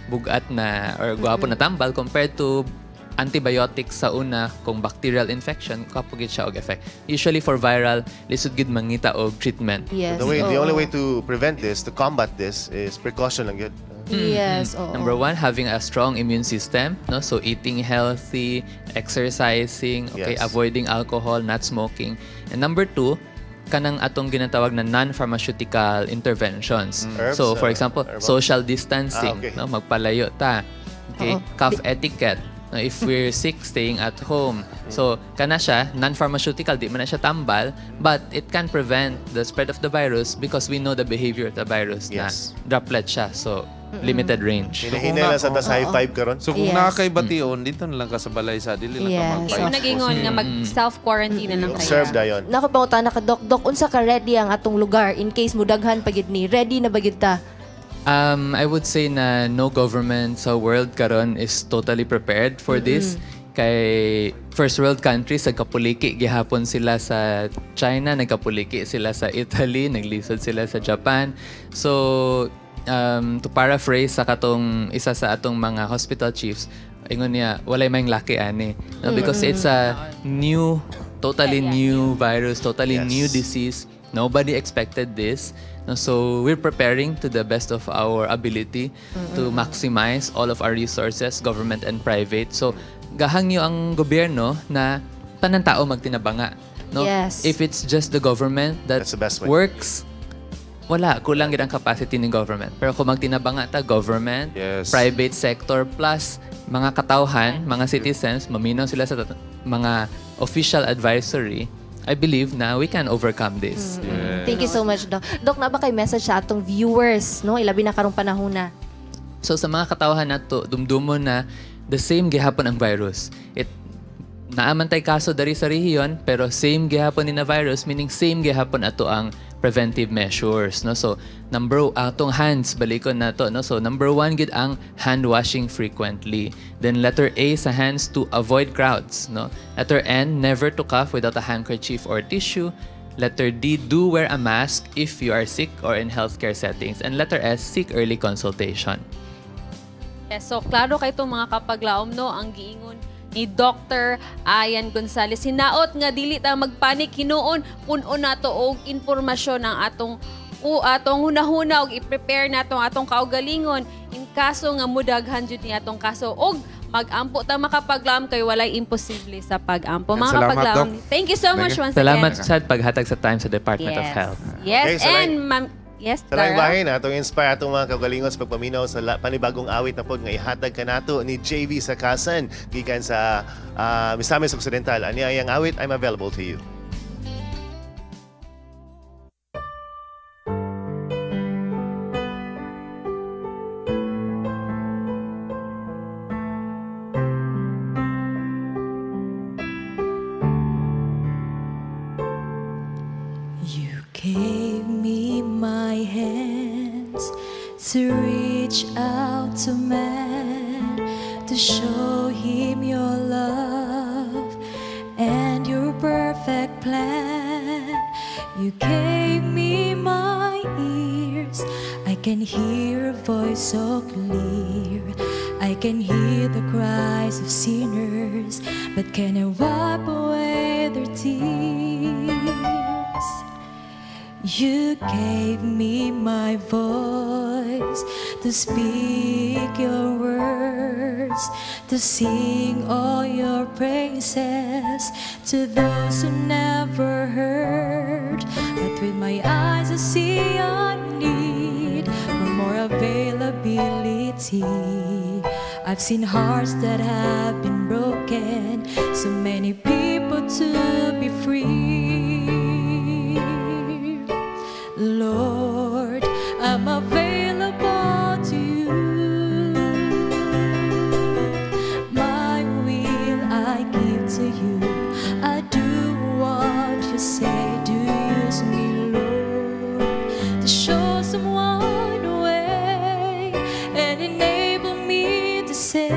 bugat na or gwapo na tambal compared to antibiotics sa una. Kung bacterial infection, kapag siya og effect. Usually for viral, lisod gid mangita og treatment. The only way to prevent this, to combat this, is precaution lang yun. Yes, oo. Number one, having a strong immune system, no? So eating healthy, exercising, okay, avoiding alcohol, not smoking. And number two, kanang atong ginatawag na non-pharmaceutical interventions. Herbs, So for example, herbal? Social distancing, no? Magpalayo ta. Okay? Oo. Cough etiquette. No, if we're sick, staying at home. So, kana siya, non-pharmaceutical, di man na siya tambal, but it can prevent the spread of the virus because we know the behavior of the virus na droplet siya. So, limited range. Hinahinay lang sa tas high five karon. So kung naa kay bation, dito na lang ka sa balay sa dili lang ka Kaya mo nagingon nga mag self-quarantine na lang kayo. Observe dayon. Nako, pangutana ka, Doc. Doc, unsa ka ready ang atong lugar in case mudaghan pa gid ni? Ready na ba gid ta? I would say na no government sa world karon is totally prepared for this. Kay first world countries, nagkapuliki gihapon sila sa China, nagkapuliki sila sa Italy, naglisod sila sa Japan. So, to paraphrase sa katong isa sa atong mga hospital chiefs, ingon niya, "Walay may laki ani." No, because it's a new, totally new virus, totally new disease. Nobody expected this. No, so we're preparing to the best of our ability to maximize all of our resources, government and private. So gahangyo ang gobyerno na tanan tao magtinabanga. No? If it's just the government that That's the best way. Works, wala, kulang gid ang capacity ng government. Pero kung magtinabanga ta, government, private sector, plus mga katawhan, mga citizens, maminaw sila sa mga official advisory, I believe na we can overcome this. Thank you so much, Doc. Doc, naa ba kay message sa atong viewers, no? Ilabi na karong panahon na. So sa mga katawhan nato, dumdumo na the same gihapon ang virus. It naa man tay kaso dari sa rehiyon, pero same gihapon ni na virus, meaning same gihapon ato ang preventive measures, no? So number atong hands, balikon nato, no? So number one gid ang hand washing frequently. Then letter A sa hands, to avoid crowds, no? Letter N, never to cough without a handkerchief or tissue. Letter D, do wear a mask if you are sick or in healthcare settings. And letter S, seek early consultation. Yes, so klaro kay itong mga kapaglaom, no, ang giingon ni Dr. Ian Gonzales. Hinaot nga dili ta magpanik, hinuon puno nato og impormasyon ang atong o atong hunahuna og i-prepare nato ang atong kaugalingon in kaso nga mudaghan jud ni atong kaso og mag-ampo ta, makapaglaom, kay walay imposible sa pag-ampo. And Mga salamat, kapaglaom. Doc. Thank you so Thank much you. once Salamat again. sa paghatag sa time sa Department of Health. Yes, Okay, so and ma'am, yes, sa laing Tara. bahin, atong inspire atong mga kaugalingon sa pagpaminaw sa panibagong awit na pod nga ihatag kanato ni JV sa Kasan gikan sa Misamis Occidental. Ani ang awit, "I'm Available to You." To reach out to man, to show him your love and your perfect plan. You gave me my ears. I can hear a voice so clear. I can hear the cries of sinners, but can I wipe away their tears? You gave me my voice to speak your words, to sing all your praises to those who never heard. But with my eyes, I see a need for more availability. I've seen hearts that have been broken, so many people to be free. Lord, I'm available to you. My will I give to you. I do what you say. Do use me, Lord, to show someone the way and enable me to say,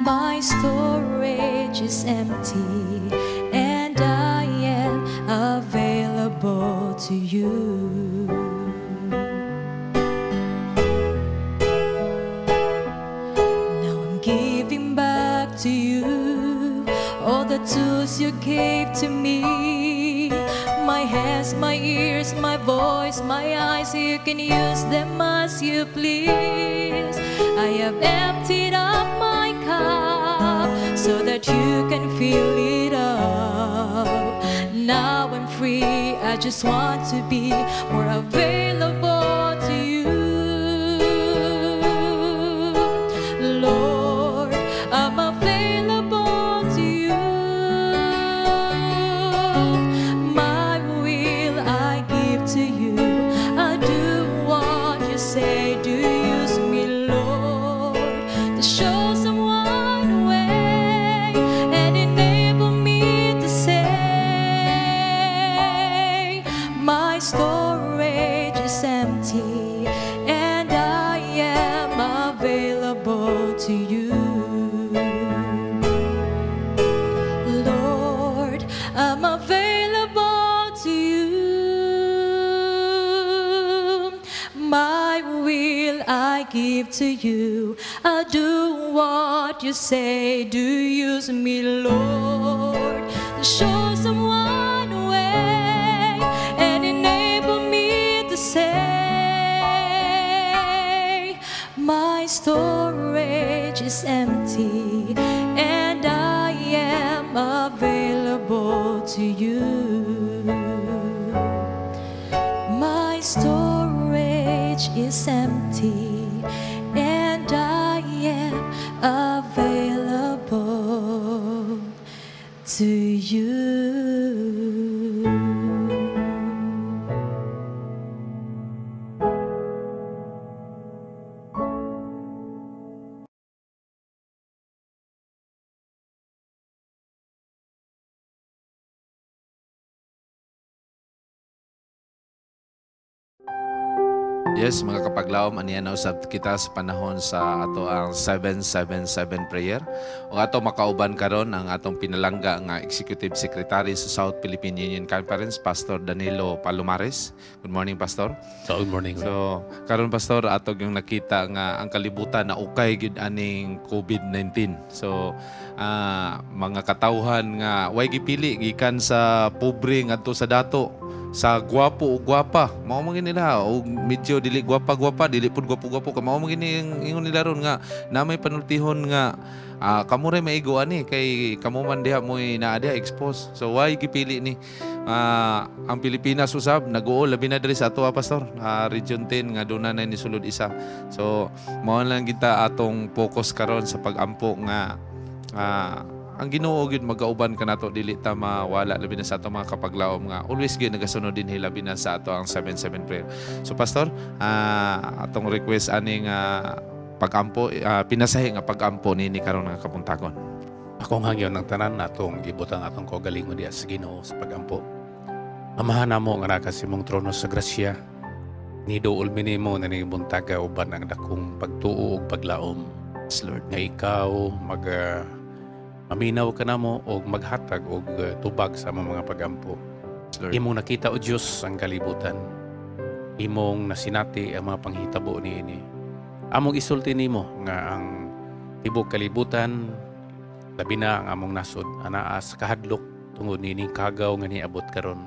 my storage is empty and I am available to you. Now I'm giving back to you all the tools you gave to me. My hands, my ears, my voice, my eyes, you can use them as you please. I have emptied up my cup so that you can fill it up. Now I'm free, I just want to be more available to you. Lord, I'm available to you. My will I give to you. I do what you say. Do use me, Lord, to show someone the way and enable me to say, my storage is empty and I am available to you. Lord, I'm available to you. My will I give to you. I do what you say. Do use me, Lord, to show someone the way and enable me to say, my storage is empty and I am available to you. My storage is empty and I am available to you. Yes, mga kapaglaom, aniya na usab kita sa panahon sa ato ang 777 prayer. O ato makauban karon ang atong pinalangga nga Executive Secretary sa South Philippine Union Conference, Pastor Danilo Palomares. Good morning, Pastor. So, good morning. So, karon Pastor, ato yung nakita nga ang kalibutan na ukay gyud aning COVID-19. So, mga katawhan nga way gipili gikan sa pobre ngadto sa dato, sa gwapo o gwapa, mao man gini nila, o medyo dili gwapa-gwapa, dili pud gwapo-gwapo, mao man gini ingon nila ron nga na may panultihon nga kamo ray maigo ani kay kamo man diha mo'y naa diha expose. So why gipili ni ang Pilipinas usab nag-uol labi na diri sa ato, Pastor, Region 10 nga doon na nisulod isa. So mao lang kita atong focus karon sa pag-ampo nga ang Ginoo gyud magauban kanato, dili ta mawala labi na sa ato mga kapaglaom nga always gyud nagasunod din labi na sa ato ang 77 prayer. So Pastor, atong request aning pag-ampo, pinasahi nga pag-ampo nini karon nga kabuntagon. Akong hangyo ng tanan natong gibutang atong kaugalingon diha sa Ginoo sa pag-ampo. Amahan namo nga naka sa imong trono sa grasya. Niduol mi nimo na buntaga uban ang dakong pagtuo ug paglaom. Yes, Lord. Nga ikaw mag maminaw ka namo og maghatag og tubag sa among mga pagampo. Yes, Lord. Imong nakita o Dios ang kalibutan. Imong nasinati ang mga panghitabo niini. Among isulti nimo nga ang tibok kalibutan, labi na ang among nasod, anaa sa kahadlok tungod niining kagaw nga niabot karon.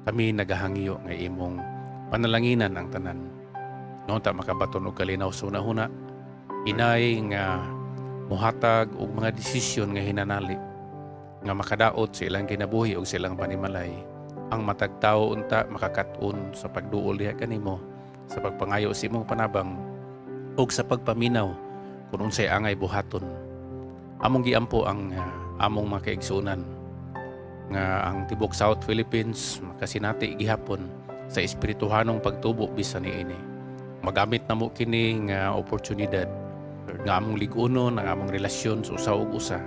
Kami nagahangyo nga imong panalanginan ang tanan. Noon ta makabaton og kalinaw sa una-una, inay nga muhatag og mga desisyon nga hinanali nga makadaot sa ilang kinabuhi og sa ilang panimalay. Ang matag tawo unta makakaton sa pagduol diha kanimo, sa pagpangayo sa imong panabang ug sa pagpaminaw kung unsay angay buhaton. Among giampo ang among mga kaigsuonan nga ang tibok South Philippines makasinati gihapon sa espirituhanong pagtubo bisan niini. Magamit namo kini nga oportunidad nga among lig-unon ang among relasyon sa usa ug usa.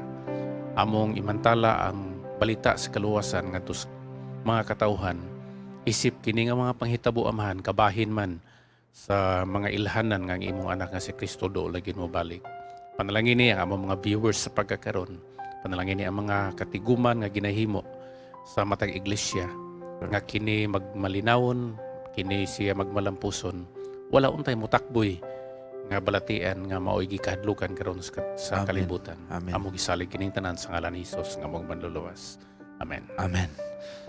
Among imantala ang balita sa kaluwasan ngadto sa mga katawhan. Isip kini nga mga panghitabo, Amahan, kabahin man sa mga ilhanan nga ang imong anak nga si Kristo dool lagi mobalik. Panalangin ni ang among mga viewers sa pagkakaron. Panalangin ni ang mga katiguman nga ginahimo sa matag iglesia nga kini magmalinawon, kini siya magmalampuson. Wala untay mutakboy nga balatian nga maoy gikahadlukan karon sa kalibutan. Amen. Among gisalig kining tanan sa ngalan ni Hesus nga among manluluwas. Amen. Amen.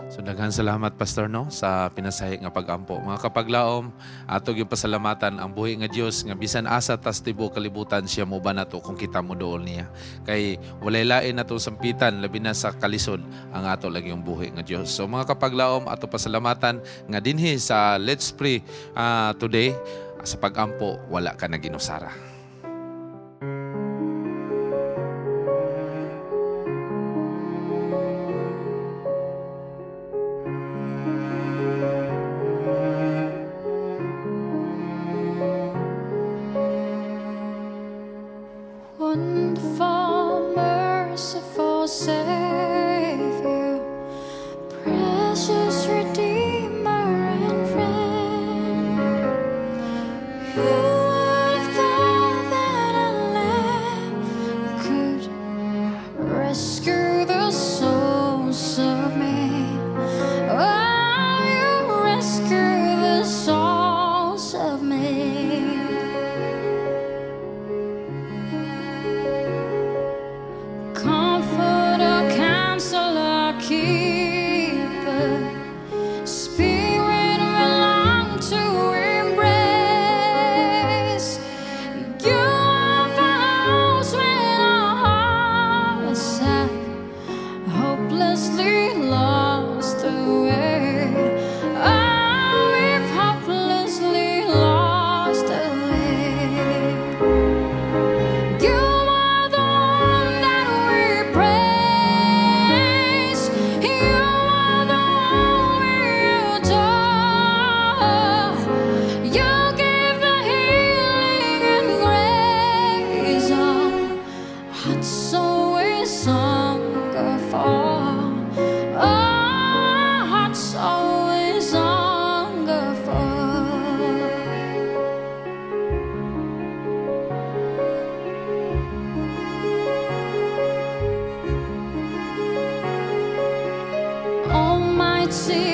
So daghan salamat, Pastor, no, sa pinasahi nga pagampo. Mga kapaglaom, ato gyud pasalamatan ang buhi nga Dios nga bisan asa tas tibuok kalibutan siya mo ba nato kung kita mo dool niya. Kay walay lain nato sampitan labi na sa kalisod ang ato lagi yung buhi nga Dios. So mga kapaglaom, ato pasalamatan nga dinhi sa Let's Pray today sa pagampo wala ka na ginusara. Wonderful, merciful Savior, precious Redeemer and friend. Who would have thought that a lamb could rescue the souls of men? Oh, you rescue the souls of men. Comforter, counselor, keeper, Spirit we long to embrace. You are house when our hearts have hopelessly lost the way. Oh, we've hopelessly lost the way. You are the one that we praise. You are the one we adore. You give the healing and grace our hearts always hunger for. Our hearts always hunger for. Almighty,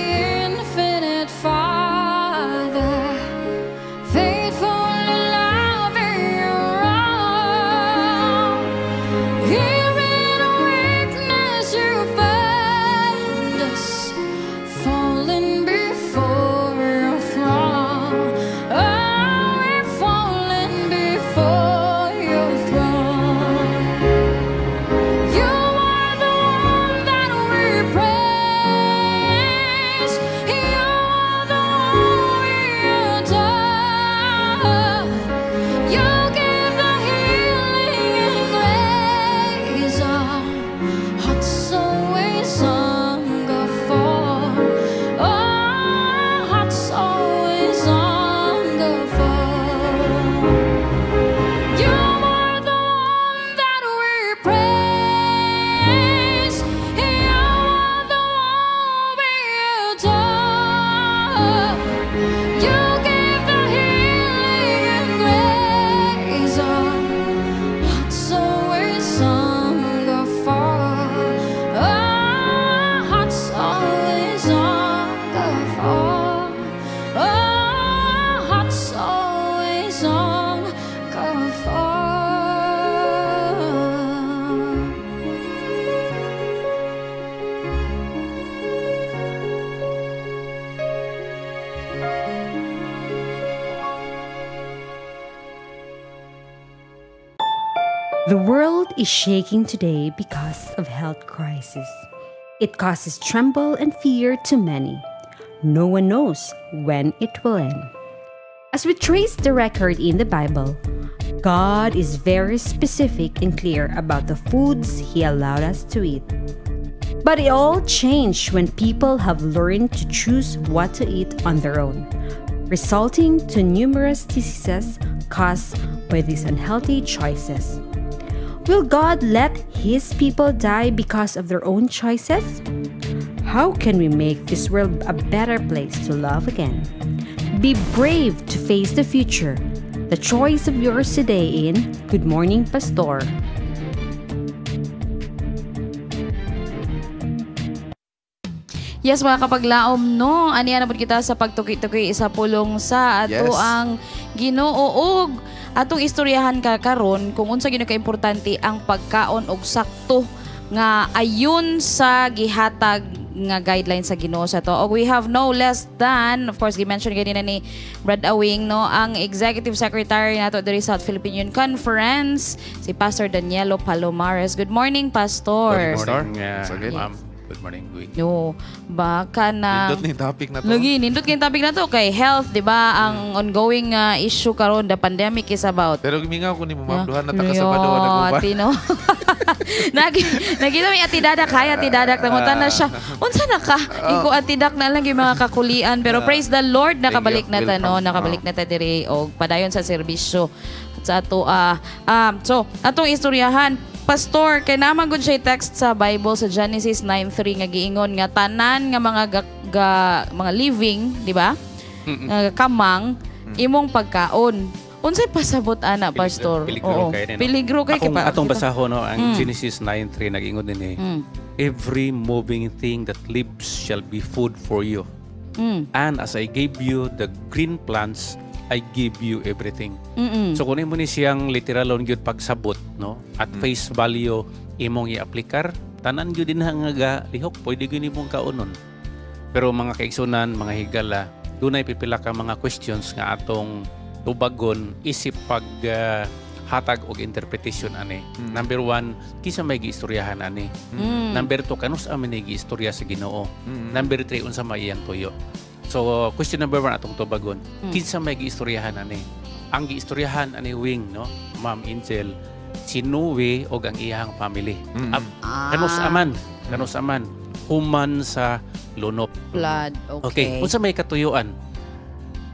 infinite Father, faithfully loving your own. Here in weakness you find us, falling before your throne. Oh, we're falling before your throne. You are the one that we praise. The world is shaking today because of health crisis. It causes tremble and fear to many. No one knows when it will end. As we trace the record in the Bible, God is very specific and clear about the foods He allowed us to eat. But it all changed when people have learned to choose what to eat on their own, resulting to numerous diseases caused by these unhealthy choices. Will God let His people die because of their own choices? How can we make this world a better place to love again? Be brave to face the future. The choice of yours today in Good Morning Pastor. Yes, mga kapaglaom, no? Aniya na pud kita sa pagtuki-tuki sa pulong sa ato ang Ginoo og atong istoryahan ka karon kung unsa gyud ka importante ang pagkaon og sakto nga ayon sa gihatag nga guideline sa Ginoo sa to. Og we have no less than, of course, gi-mention ganina ni Brad Awing, no, ang Executive Secretary nato diri sa South Philippine Union Conference, si Pastor Danielo Palomares. Good morning, Pastor. Good morning, ma'am. Good morning, Gui. No, baka na... Nindot ni topic na to. Lagi, nindot kayong topic na to. Kay health, di ba? Ang ongoing issue karon the pandemic is about. Pero gimingaw ko ni mo, ma'am. Duha na ta ka sa Sabado. Ati, no? Nakita may Ati Dadak. Hi, Ati Dadak. Nangutan na siya. Unsa na ka? Iko, Ati Dak na lang yung mga kakulian. Pero praise the Lord, nakabalik na ta, no? Nakabalik na ta diri. O padayon sa serbisyo. Sa ato, so, atong istoryahan, Pastor, kay naman gud siya text sa Bible sa Genesis 9:3 nga giingon nga tanan nga mga mga living, di ba? Nga kamang imong pagkaon. Unsay pasabot ana, Pastor? Peligro kay no. Peligro kay atong basahon, no, ang Genesis 9:3 nag-ingon dinhi. Every moving thing that lives shall be food for you. And as I gave you the green plants, I give you everything. So kung imo ni siyang literalon gyud pagsabot, no, at face value imong i-aplikar, tanan gyud dinha nga ga lihok, pwede gyud nimong kaunon. Pero mga kaigsunan, mga higala, dunay pipila ka mga questions nga atong tubagon isip pag hatag og interpretation ani. Number 1, kinsa may giistoryahan ani? Number 2, kanus amin ni giistorya sa Ginoo? Number 3, unsa may iyang tuyo? So, question number 1 atong tubagon. Kinsa may giistoryahan ani? Ang giistoryahan ani wing, no? Ma'am Angel, si Noe og ang iyang family. Kanus aman, human sa lunop. Flood, okay. Okay, unsa may katuyuan?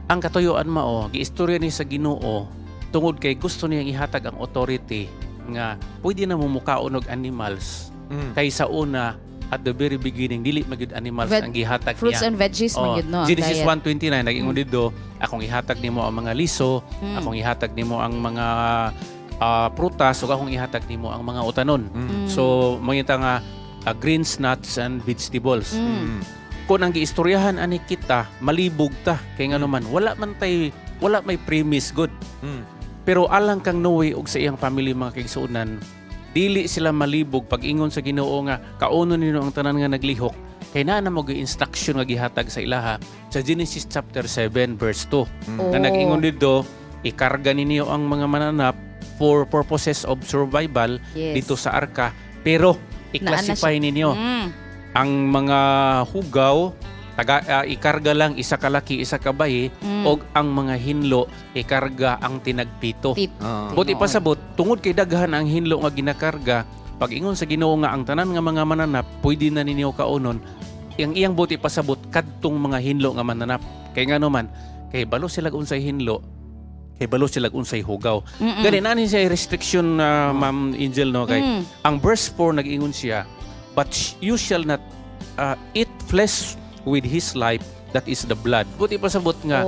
Ang katuyuan mao, giistorya ni sa Ginoo tungod kay gusto niyang ihatag ang authority nga pwede na mumukaon og animals. Kay sa una, at the very beginning, dili magyud animals ang gihatag niya. Fruits and veggies magyud, no? Genesis 1:29 nag-ingon didto, akong ihatag nimo ang mga liso, akong ihatag nimo ang mga prutas, ug akong ihatag nimo ang mga utanon. So mangita nga greens, nuts and vegetables. Kung ang giistoryahan ani kita, malibog ta kay ngano man wala man tay, wala may premise good. Pero alang kang Noe ug sa iyang family, mga kaigsuonan, dili sila malibog pag ingon sa Ginoo nga kaunon nino ang tanan nga naglihok, kay naa na mo instruction nga gihatag sa ilaha sa Genesis chapter 7 verse 2. Na nag-ingon didto, ikarga ninyo ang mga mananap for purposes of survival dito sa arka, pero i-classify ninyo ang mga hugaw, ikarga lang isa ka laki, isa ka bayi, og ang mga hinlo ikarga ang tinagpito. Buti pasabot, tungod kay daghan ang hinlo nga ginakarga, pag ingon sa Ginoo nga ang tanan nga mga mananap pwede na ninyo kaunon, ang iyang buti pasabot kadtong mga hinlo nga mananap. Kay ngano man, kay balo sila unsay hinlo, kay balo sila unsay hugaw. Gani na ni siya restriction, Ma'am Angel, no, kay ang verse 4 nag-ingon siya, but you shall not eat flesh with his life, that is the blood. Buti pasabot nga,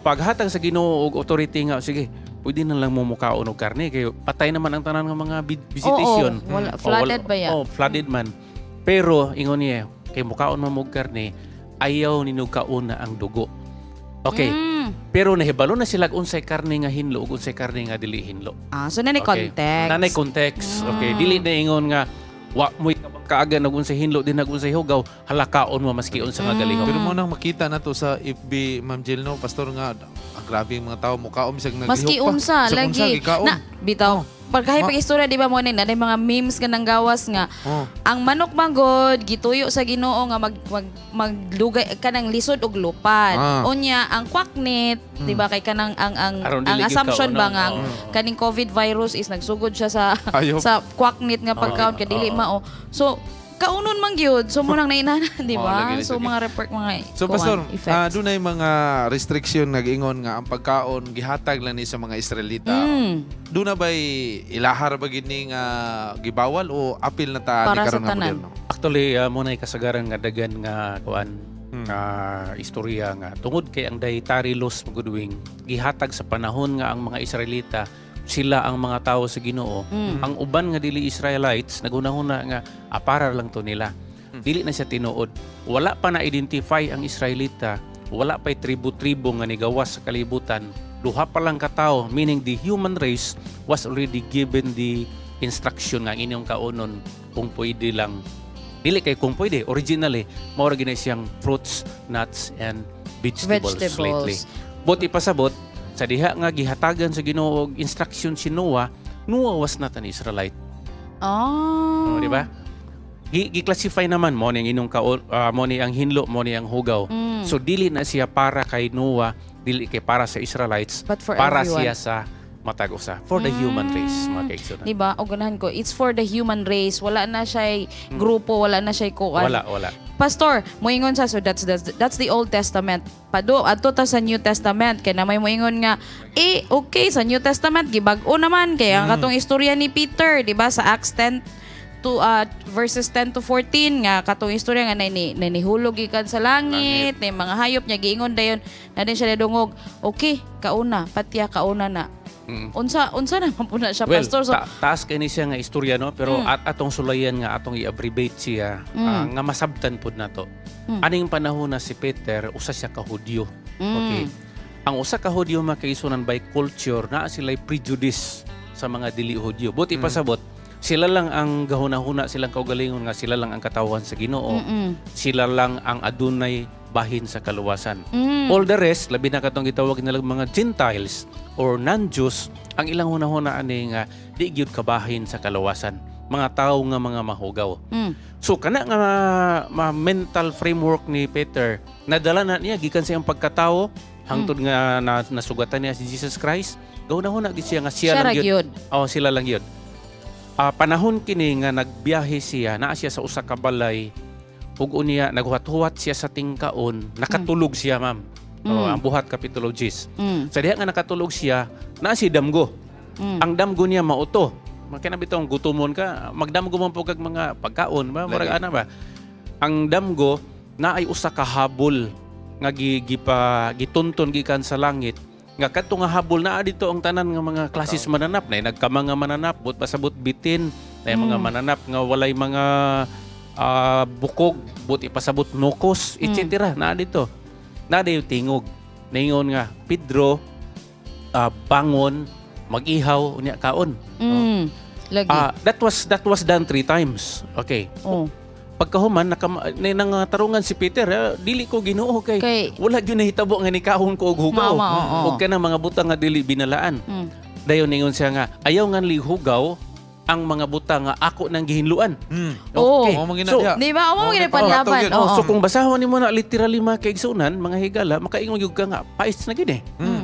paghatag sa Ginoo og authority nga, sige, pwede na lang mumukaon og karne kay patay naman ang tanan ng mga vegetation. Wala, flooded ba yan? Flooded man. Pero ingon niya, kay mukaon man mo og karne, ayaw ninyo kaon na ang dugo. Okay. Pero nahibalo na sila unsay karne nga hinlo ug unsay karne nga dili hinlo. So nanay context. Nanay context. Okay, dili na ingon nga wa mo'y kaagan og unsay hinlo din nag unsay hugaw, halakaon mo maski unsa nga galihok. Pero mo nang makita na to sa FB, Ma'am Jill, no, Pastor, nga ang grabe ang mga tao mukaon bisag naglihok maski pa. Unsa lagi. Na bitaw. Pagkahay pag istorya, di ba mo na mga memes nga nanggawas nga ang manok manggod gituyo sa Ginoo nga mag, mag maglugay kanang lisod og lupad. Unya ang kwaknit, di ba, kay kanang ang Aron ang dili gyud assumption ba kaunon, nga ang kaning COVID virus is nagsugod siya sa Ayop. sa kwaknit nga pagkaon kay dili mao. So kaunon man gyud. So mo nang nainana, di Mao ba? lagi, So lagi. mga report mga So kuwan, pastor, effects. Dunay mga restriction nag-ingon nga ang pagkaon gihatag lang ni sa mga Israelita. Duna ba'y ilahar ba gid ni nga gibawal o apil na ta Para ni sa karon nga tanan. moderno? Actually, mo na kasagaran nga dagan nga kuan nga istorya nga tungod kay ang dietary laws, magudwing, gihatag sa panahon nga ang mga Israelita sila ang mga tao sa Ginoo. Ang uban nga dili Israelites naghunahuna nga para lang to nila. Dili na siya tinuod. Wala pa na-identify ang Israelita, wala pa'y tribo-tribo nga nigawas sa kalibutan. Duha pa lang katao, meaning the human race was already given the instruction nga ang inyong kaunon kung pwede lang, dili kay kung pwede, originally mao ra gina siyang fruits, nuts and vegetables, Vegetables. lately. But ipasabot sa diha nga gihatagan sa Ginoo og instruction si Noah. Noah was not an Israelite. Oh. Oh, di ba? Gi-classify naman mo ni ang inyong kaon, mo ni ang hinlo, mo ni ang hugaw. So dili na siya para kay Noah, dili kay para sa Israelites, But for para everyone. siya sa matag usa, for the human race, mga kaigsunan. Di ba? O ganahan ko, it's for the human race. Wala na siya grupo, wala na siya kuan. Wala, wala. Pastor, moingon sa, so that's the Old Testament. Pado adto ta sa New Testament kay na may moingon nga eh okay, sa New Testament gibag-o naman kay ang katong istorya ni Peter, di ba, sa Acts 10 to verses 10 to 14 nga katong istorya nga nay nihulog gikan sa langit, nay mga hayop niya giingon dayon na din siya nadungog. Okay, kauna, patya kauna na. Unsa unsa naman po na siya, Well, pastor? So, taas kay ni siya nga istorya, no, pero at atong sulayan nga atong i-abbreviate siya nga masabtan pud nato. Aning panahon na si Peter usa siya ka Hudyo. Okay. Ang usa ka Hudyo, makaisunan, by culture naa sila prejudice sa mga dili Hudyo. Buti pasabot sila lang ang gahuna-huna silang kaugalingon nga sila lang ang katawhan sa Ginoo. Sila lang ang adunay bahin sa kaluwasan. All the rest, labi na katong gitawag nilang mga Gentiles or non-Jews, ang ilang hunahuna ani nga di gyud kabahin sa kaluwasan. Mga tao nga mga mahugaw. So kana nga mental framework ni Peter, nadala na niya gikan sa iyang pagkatao hangtod nga nasugatan niya si Jesus Christ. Gahuna-huna gid siya nga siya Siya lang ra gyud. gyud. Oh, sila lang gyud. Panahon kini nga nagbiyahe siya, naa siya sa usa ka balay ug unya naghuwat-huwat siya sa tingkaon, nakatulog siya, ma'am. Oh, ang buhat kapitulo 10. Sa diha nga nakatulog siya, naa si damgo. Ang damgo niya mauto. Makina bitong gutomon ka, magdamgo man po kag mga pagkaon ba, murag Lagi. ana ba. Ang damgo na ay usa ka habol nga gipa gitunton gikan sa langit nga kadto nga habol naa dito ang tanan nga mga klases mananap na nagkama nga mananap, but pasabot bitin na mga mananap nga walay mga bukog, but ipasabot nokos, etc. Naa dito naa dayo tingog ningon nga, "Pedro, bangon, mag-ihaw, unya kaon." Lagi. That was done three times. Okay. Pagkahuman nangatarungan si Peter, "Dili ko Ginoo kay, wala gyud nahitabo nga nikaon ko og hugaw." Mama, oo. Ug kanang mga butang nga dili binalaan. Dayon ningon siya nga ayaw nga hugaw ang mga butang nga ako nang gihinluan. Oo. Okay. Mao man So, diha. Di ba? Mo Oo, gina panlaban. patugid. Oh, so kung basahon nimo na literally, mga kaigsunan, mga higala, makaingon gyud ka nga pais na gid eh.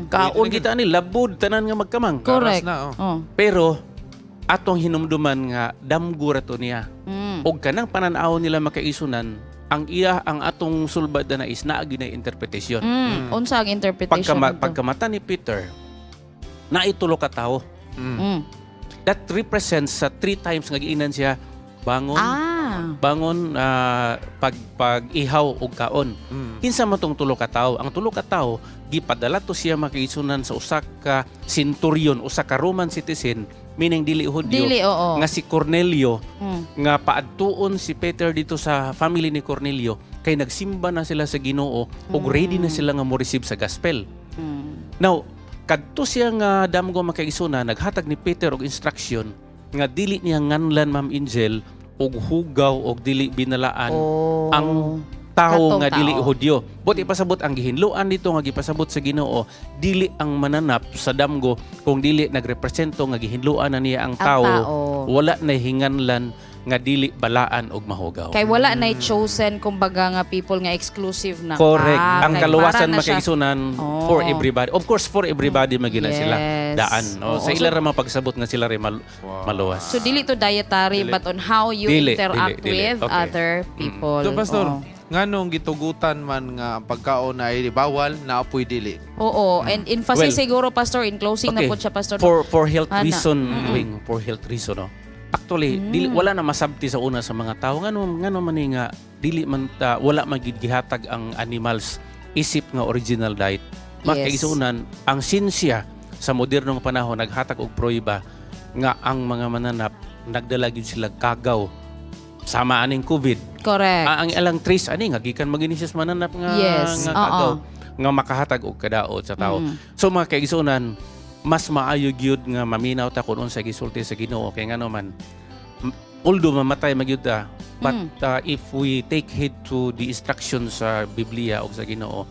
Kaon kita ni labod tanan nga magkamang. Correct. Garas na, oh. Pero atong hinumduman nga damgo ra to niya. Og kanang pananaw nila, makaisunan, ang iya ang atong sulbad na is naa gyud na interpretation. Unsa ang interpretation nito? Pagkamata ni Peter, naitulo ka tawo. That represents sa three times nga giingnan siya, "Bangon, bangon, pag pag-ihaw og kaon." Kinsa man tong tulo ka tawo? Ang tulo ka tawo gipadala to siya, makaisunan, sa usa ka centurion, usa ka Roman citizen, meaning dili Hudyo, Dili, oo. nga si Cornelio, nga paadtuon si Peter dito sa family ni Cornelio kay nagsimba na sila sa Ginoo ug ready na sila nga mo receive sa gospel. Now, kadto siya nga damgo, makaigsunan, naghatag ni Peter og instruction nga dili niya nganlan, Ma'am Angel, og hugaw og dili binalaan ang Tao Katong nga dili tao. Hudyo. But ipasabot ang gihinloan dito nga gipasabot sa Ginoo, dili ang mananap sa damgo kung dili nagrepresento nga gihinloan na niya ang Ang tao, tao. Wala na hinganlan nga dili balaan og mahugaw. Kay wala na chosen kumbaga nga people nga exclusive na. Correct. Ka. Ang Kay kaluwasan para na siya- makaigsunan Oo. for everybody. Of course, for everybody magina sila daan. Oo. O, sa ila ra mapagsabot nga sila rin maluwas. So dili to dietary Dili. but on how you Dili, interact dili, dili. with Okay. other people. So pastor, Oo. nganong gitugutan man nga ang pagkaon na ay bawal na apoy dili? Oo, and emphasis Well, siguro pastor in closing na Okay. po siya pastor. For health Ana. reason, Wing, for health reason, no. Actually, dili wala na masabti sa una sa mga tao ngano ngano man ni nga dili man ta, wala man gid gihatag ang animals isip nga original diet. Yes. Makaigsuonan ang sinsya sa modernong panahon naghatag og prueba nga ang mga mananap nagdala gyud sila kagaw sama aning COVID. Correct. Ang alang trace ani nga gikan magini siya sa mananap nga Yes, nga oo. kagaw nga makahatag og kadaot sa tao. So mga kaigsuonan, mas maayo gyud nga maminaw ta kun unsa gisulti sa Ginoo kay ngano man although mamatay magyud ta, but if we take heed to the instructions sa Biblia o sa Ginoo,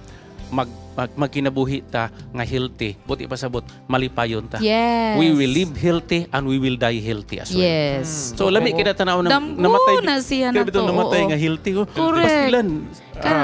magkinabuhi ta nga healthy, buti pasabot malipayon ta. Yes. We will live healthy and we will die healthy as well. Yes. So lami Oo. kita tanaw na Damgo namatay na siya na Grabe to, to, namatay oo. nga healthy. Oh. Correct. Pastilan,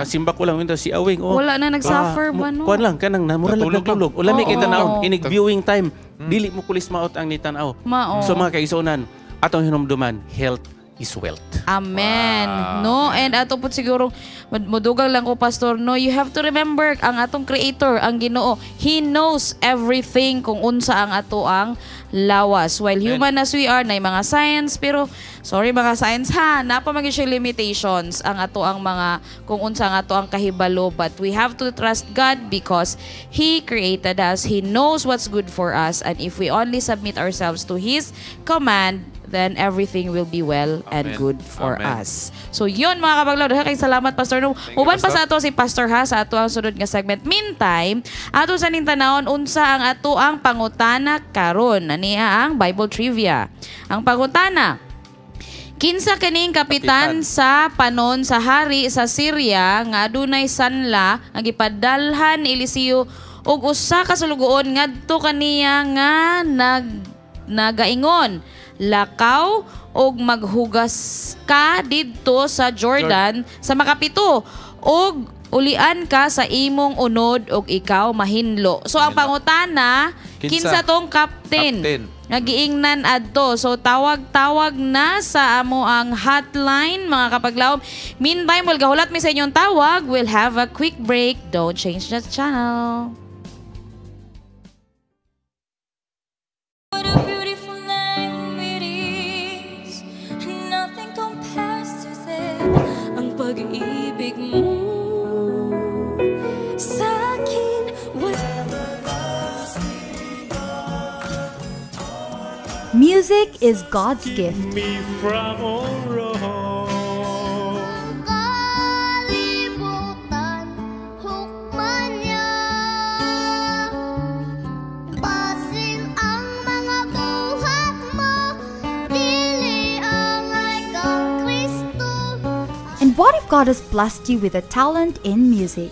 simba ko lang yun si Awing. Oh. Wala na nag-suffer ba, no? Kuan lang kanang namura lang Natulog lang. natulog. O lami Oo. kay tanaw inig viewing time. Dili mo kulis maot ang nitanaw. Mao. So mga kaigsuonan, atong hinumduman, health is wealth. Amen. No, and ato po siguro mudugang lang ko pastor, no, you have to remember ang atong creator, ang Ginoo. He knows everything kung unsa ang ato ang lawas. While human as we are, nay mga science, pero sorry mga science ha, napa man gyud siya limitations ang ato ang mga kung unsa ang ato ang kahibalo, but we have to trust God because He created us. He knows what's good for us, and if we only submit ourselves to His command, then everything will be well and Amen. good for Amen. us. So yun mga kabaglaw, daghan kay salamat Pastor No. Thank you, Uban pa Pastor. sa ato si Pastor ha sa ato ang sunod nga segment. Meantime, ato sa ning tanawon unsa ang ato ang pangutana karon. Aniya ang Bible trivia. Ang pangutana, kinsa kining kapitan, Kapitan. sa panon sa hari sa Syria nga adunay sanla nga gipadalhan Eliseo og usa ka sulugoon ngadto kaniya nga nagaingon, lakaw og maghugas ka didto sa Jordan sa makapito og ulian ka sa imong unod og ikaw mahinlo. So ang pangutana, Kinsa? kinsa tong captain? Captain. Nga giingnan adto. So tawag-tawag na sa amo ang hotline mga kapaglawom. Meantime, we'll gahulat mi sa inyong tawag. We'll have a quick break. Don't change the channel. What a beautiful name it is. Nothing compares to this. Ang pag-ibig mo sa akin. Music is God's gift. Me from all wrong. Kalibutan, hukman niya. Basin ang mga buhat mo, dili angay kang Kristo. And what if God has blessed you with a talent in music?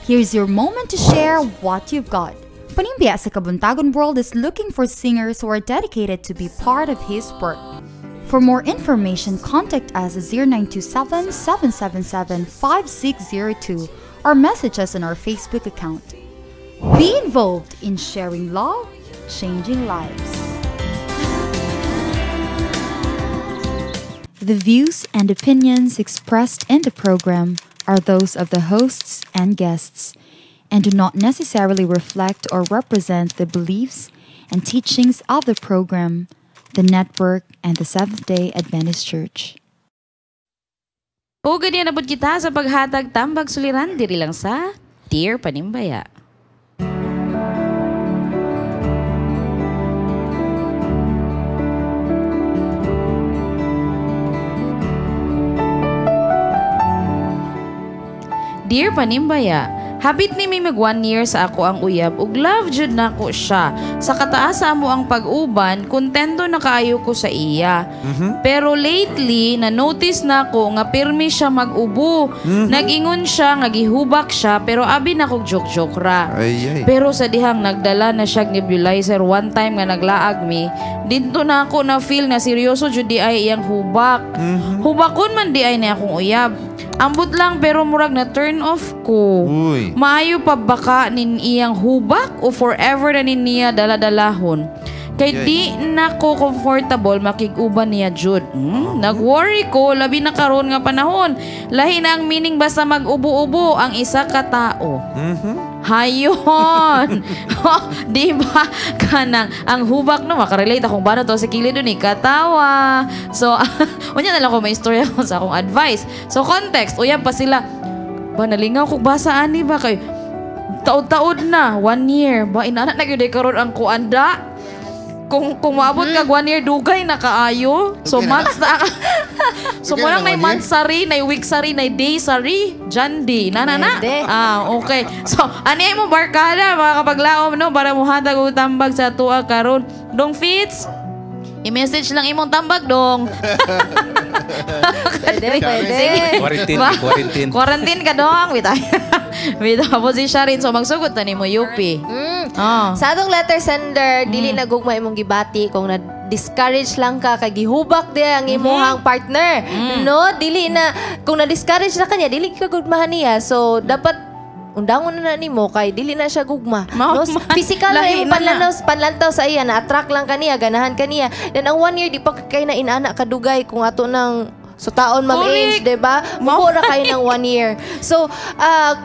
Here's your moment to share what you've got. Panimbaya sa Kabuntagon World is looking for singers who are dedicated to be part of His work. For more information, contact us at 0927-777-5602 or message us on our Facebook account. Be involved in sharing love, changing lives. The views and opinions expressed in the program are those of the hosts and guests and do not necessarily reflect or represent the beliefs and teachings of the program, the network, and the Seventh day Adventist Church. O ganyan nabot kita sa paghatag tambag suliran diri lang sa Dear Panimbaya. Dear Panimbaya, Habit ni mi mag 1 year sa ako ang uyab ug love jud nako siya. Sa kataas sa amo ang pag-uban, kontento na kaayo ko sa iya. Pero lately, na-notice na ko nga pirmi siya mag-ubo. Nag-ingon siya nga gihubak siya, pero abi na kog joke-joke ra. Ay, ay. Pero sa dihang nagdala na siya nebulizer one time nga naglaag mi, didto na ako na feel nga seryoso jud di ay iyang hubak. Hubakon man di ay ni akong uyab. Ambot lang, pero murag na turn off ko. Uy. Maayo pa baka nin iyang hubak o forever na nin niya dala-dalahon? Kay di na ko comfortable makig-uban niya jud. Nag-worry ko labi na karon nga panahon. Lahi na ang meaning basta mag-ubo-ubo ang isa ka tao. Hayon. Di ba? Kanang ang hubak, no, makarelate akong bana to sa kilid ni katawa. So, unya na lang ko may istorya ko sa akong advice. So, context, uyab pa sila. Ba nalingaw kog basa ani ba kay taod-taod na, 1 year. Ba inana na gyud karon ang kuanda. Kung maabot kag 1 year, dugay na kaayo. So Dugay na. Months na. So Dugay mo na lang na nay 1 year? Monthsary, nay weeksary, nay daysary, Jandi. Na na na. Pwede. Ah, okay. So, ani ay mo barkada, mga kapaglaom, no, para muhatag og tambag sa tuwa karon. Dong Fitz, i-message lang imong tambag, dong. Pwede, pwede. Sige. Quarantine, quarantine. Quarantine ka, dong. Wait, wait, tapos si Sharin. So, magsugod na nimo, UP. Ah. Sa atong letter sender, dili na gugma imong gibati kung na discourage lang ka kay gihubak di ang imuhang partner. No, dili na kung na-discourage na kanya, dili ka gugmahan niya. So dapat undangon na na nimo kay dili na siya gugma. Mao No, man. physical na Lahi imong na na. panlantaw sa iya, na attract lang kaniya, ganahan kaniya. Then ang 1 year di pa kay na inana kadugay kung ato nang so taon ma'am Correct. age, 'di ba? Mubo ra kayo ng 1 year. So,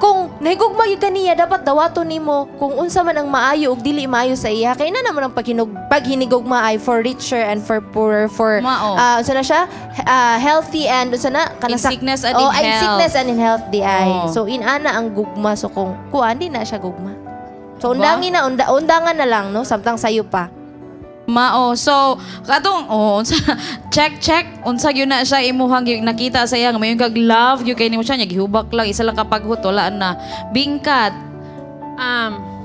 kung nahigugma gyud kaniya, dapat dawaton nimo kung unsa man ang maayo ug dili maayo sa iya. Kay na naman ang paghinigugma ay for richer and for poorer, for Mao. Unsa na siya? Healthy and unsa na In sickness and oh, in in health. sickness and in health di ay. Oh. So inana ang gugma, so kung kuan di na siya gugma. So Ba? undangin na undangan na lang, no, samtang sayo pa. Mao. So, katong oh, unsa, check check unsa gyud na siya imuhang gyud nakita sa iya nga mayon kag love gyud kay nimo siya, nya gihubak lang isa lang kapaghut, wala na. Bingkat.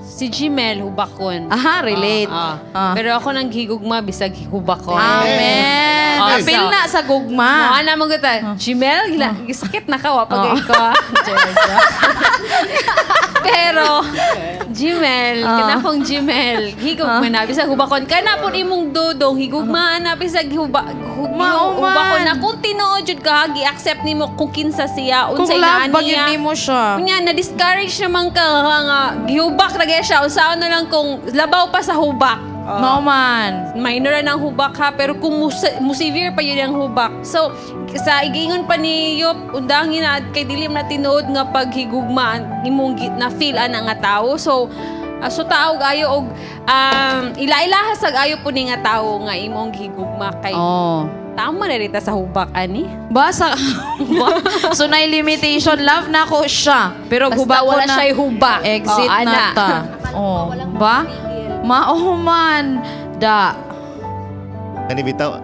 Si Gmail, hubakon. Aha, relate. Ah, ah. Pero ako nang gigugma, bisag hubakon. Amen. Oh, Apil so, na sa gugma. Mo na mo gud. Gmail, gila, gisakit na ka wa pag Oh. ko. Pero Gmail, kana kong Gmail, higugma na bisag hubakon. Kana pud imong dudong higugma na bisag Mao man. hubakon na kung tinuod jud ka gi-accept nimo kung kinsa siya, Kung unsay love naa ba gyud niya. nimo siya. Unya na discourage naman ka nga gihubak ra gaya siya. Unsaon na lang kung labaw pa sa hubak. Mao man. Minor na ng hubak ha, pero kung mu severe pa yun ang hubak. So, sa igingon pa ni Yop, undangin na kay dili man na tinuod nga paghigugma imong na feel ana nga tao. So, so tao ayo og ila-ilaha sag ayo po ni nga tao nga imong gihigugma kay tama na rita sa hubak ani. Basa. So na limitation, love na ko siya. Pero Basta hubak ko wala na. siya'y hubak. Exit Oh, na ana. ta. Oh, ba? Mao man da. Ani bitaw,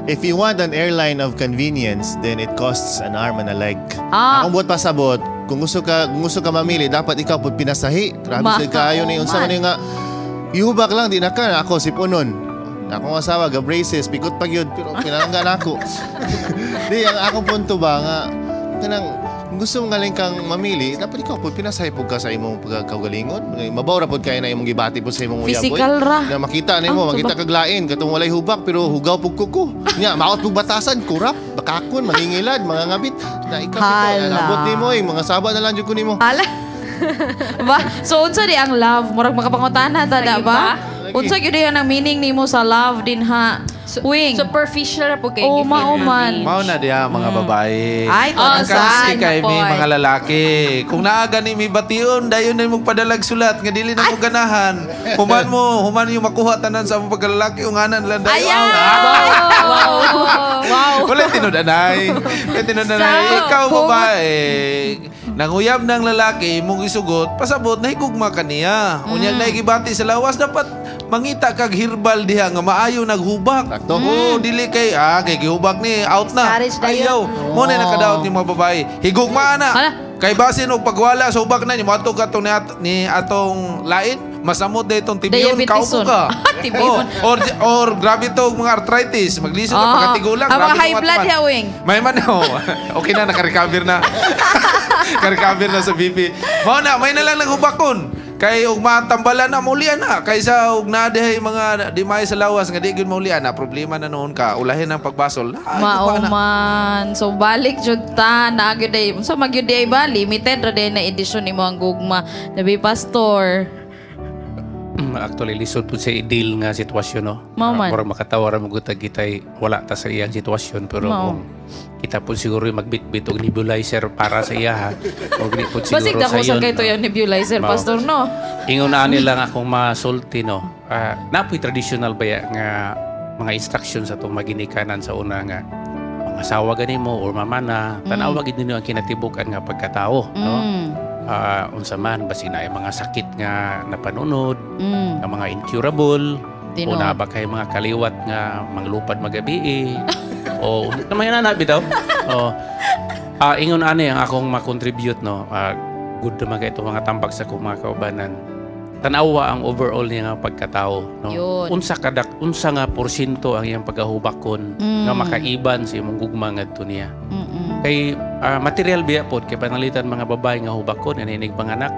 if you want an airline of convenience, then it costs an arm and a leg. Akong buot pasabot, kung gusto ka mamili, dapat ikaw pud pinasahi. Grabe sa kaayo ni unsa man nga ihubak lang di na ka ako si punon. Akong asawa ga braces, pikot pa gyud, pero pinalangga na ako. Di ang akong punto ba nga kanang kung gusto mo galing kang mamili, dapat ikaw pud pinasahi pud ka sa imong pagkaugalingon. Mabaw ra pud kay na imong gibati pud sa imong uyab. Physical ra. Na makita nimo, Ah, makita tuba. kag lain katong walay hubak pero hugaw pud kuko. Nya, maot pug batasan, kurap, bakakon, mangingilad, mga ngabit. Na ikaw Hala. nabot nimo eh, mga saba na lang jud ko nimo. Hala. Ba? So unsa di ang love? Murag makapangutana ta da ba? Unsa gyud ang meaning nimo sa love din ha? Wing. Superficial ra po kay Oh, mao man. Mao na diha mga babae. Ay, Ang oh, kaski kay mi Poy. mga lalaki. Kung naa gani mi bation, dayon na mo padalag sulat nga dili na mo ganahan. Human mo, human yung makuha tanan sa among pagkalalaki, unganan lang dayon. Wow. Wow. Wala tinud-anay. Wala tinud-anay. Ikaw babae, nanguyab ng lalaki, mong isugot, pasabot, nahigugma ka niya. Unya nahigibati sa lawas, dapat mangita kag herbal diha nga maayo naghubak. Sakto. Oo, dili kay kay gihubak ni out na. Discourage dayon. Ayaw. Mo na nakadaot yung mga babae. Higugma na. Hala. Kay basin og pagwala sa hubak na ni moadto ka tong ni atong lain, masamot day itong tibiyon, kaupo ka. Tibiyon. Oh, or grabe to mga arthritis, maglisod ka pagkatigulang. Ang mga high blood hawing. May man oh. Okay na, naka-recover na. Naka-recover na sa BP. Mao na, may na lang naghubakon. Kay og matambalan na maulian na kaysa og naa dihay mga di maayo sa lawas nga di gyud maulian na problema na noon ka ulahin ang pagbasol. Mao man. So balik jud ta na gyud ay so magyud ay ba limited ra day na edisyon nimo ang gugma. Nabi pastor. Actually lisod pud sa ideal nga sitwasyon no. Mao man. Murag makatawa ra magud kitay wala ta sa iyang sitwasyon pero Mao. kung kita po siguro yung magbitbit og nebulizer para sa iya ha. Og di po siguro Basig sa dako sa iyon. kay to yung nebulizer Mao. pastor no. Ingon na ani lang akong masulti no. Napoy traditional baya nga mga instructions sa atong maginikanan sa una nga mga asawa gani mo or mama na tan-awa gid ninyo ang kinatibuk-an nga pagkatao no. Unsa man basin na mga sakit nga napanunod, nga mga incurable, Tinuod. o na ba kay mga kaliwat nga manglupad magabi o namay na bitaw. O ingon ani ang akong ma-contribute no. Good naman kay itong mga tambak sa akong mga kaubanan. Tan-awa ang overall niya nga pagkatao no. Yun. Unsa kadak unsa nga porsyento ang iyang pagkahubakon nga makaiban sa imong gugma ngadto niya. Kay material biya pod kay pananglitan mga babae nga hubakon ani panganak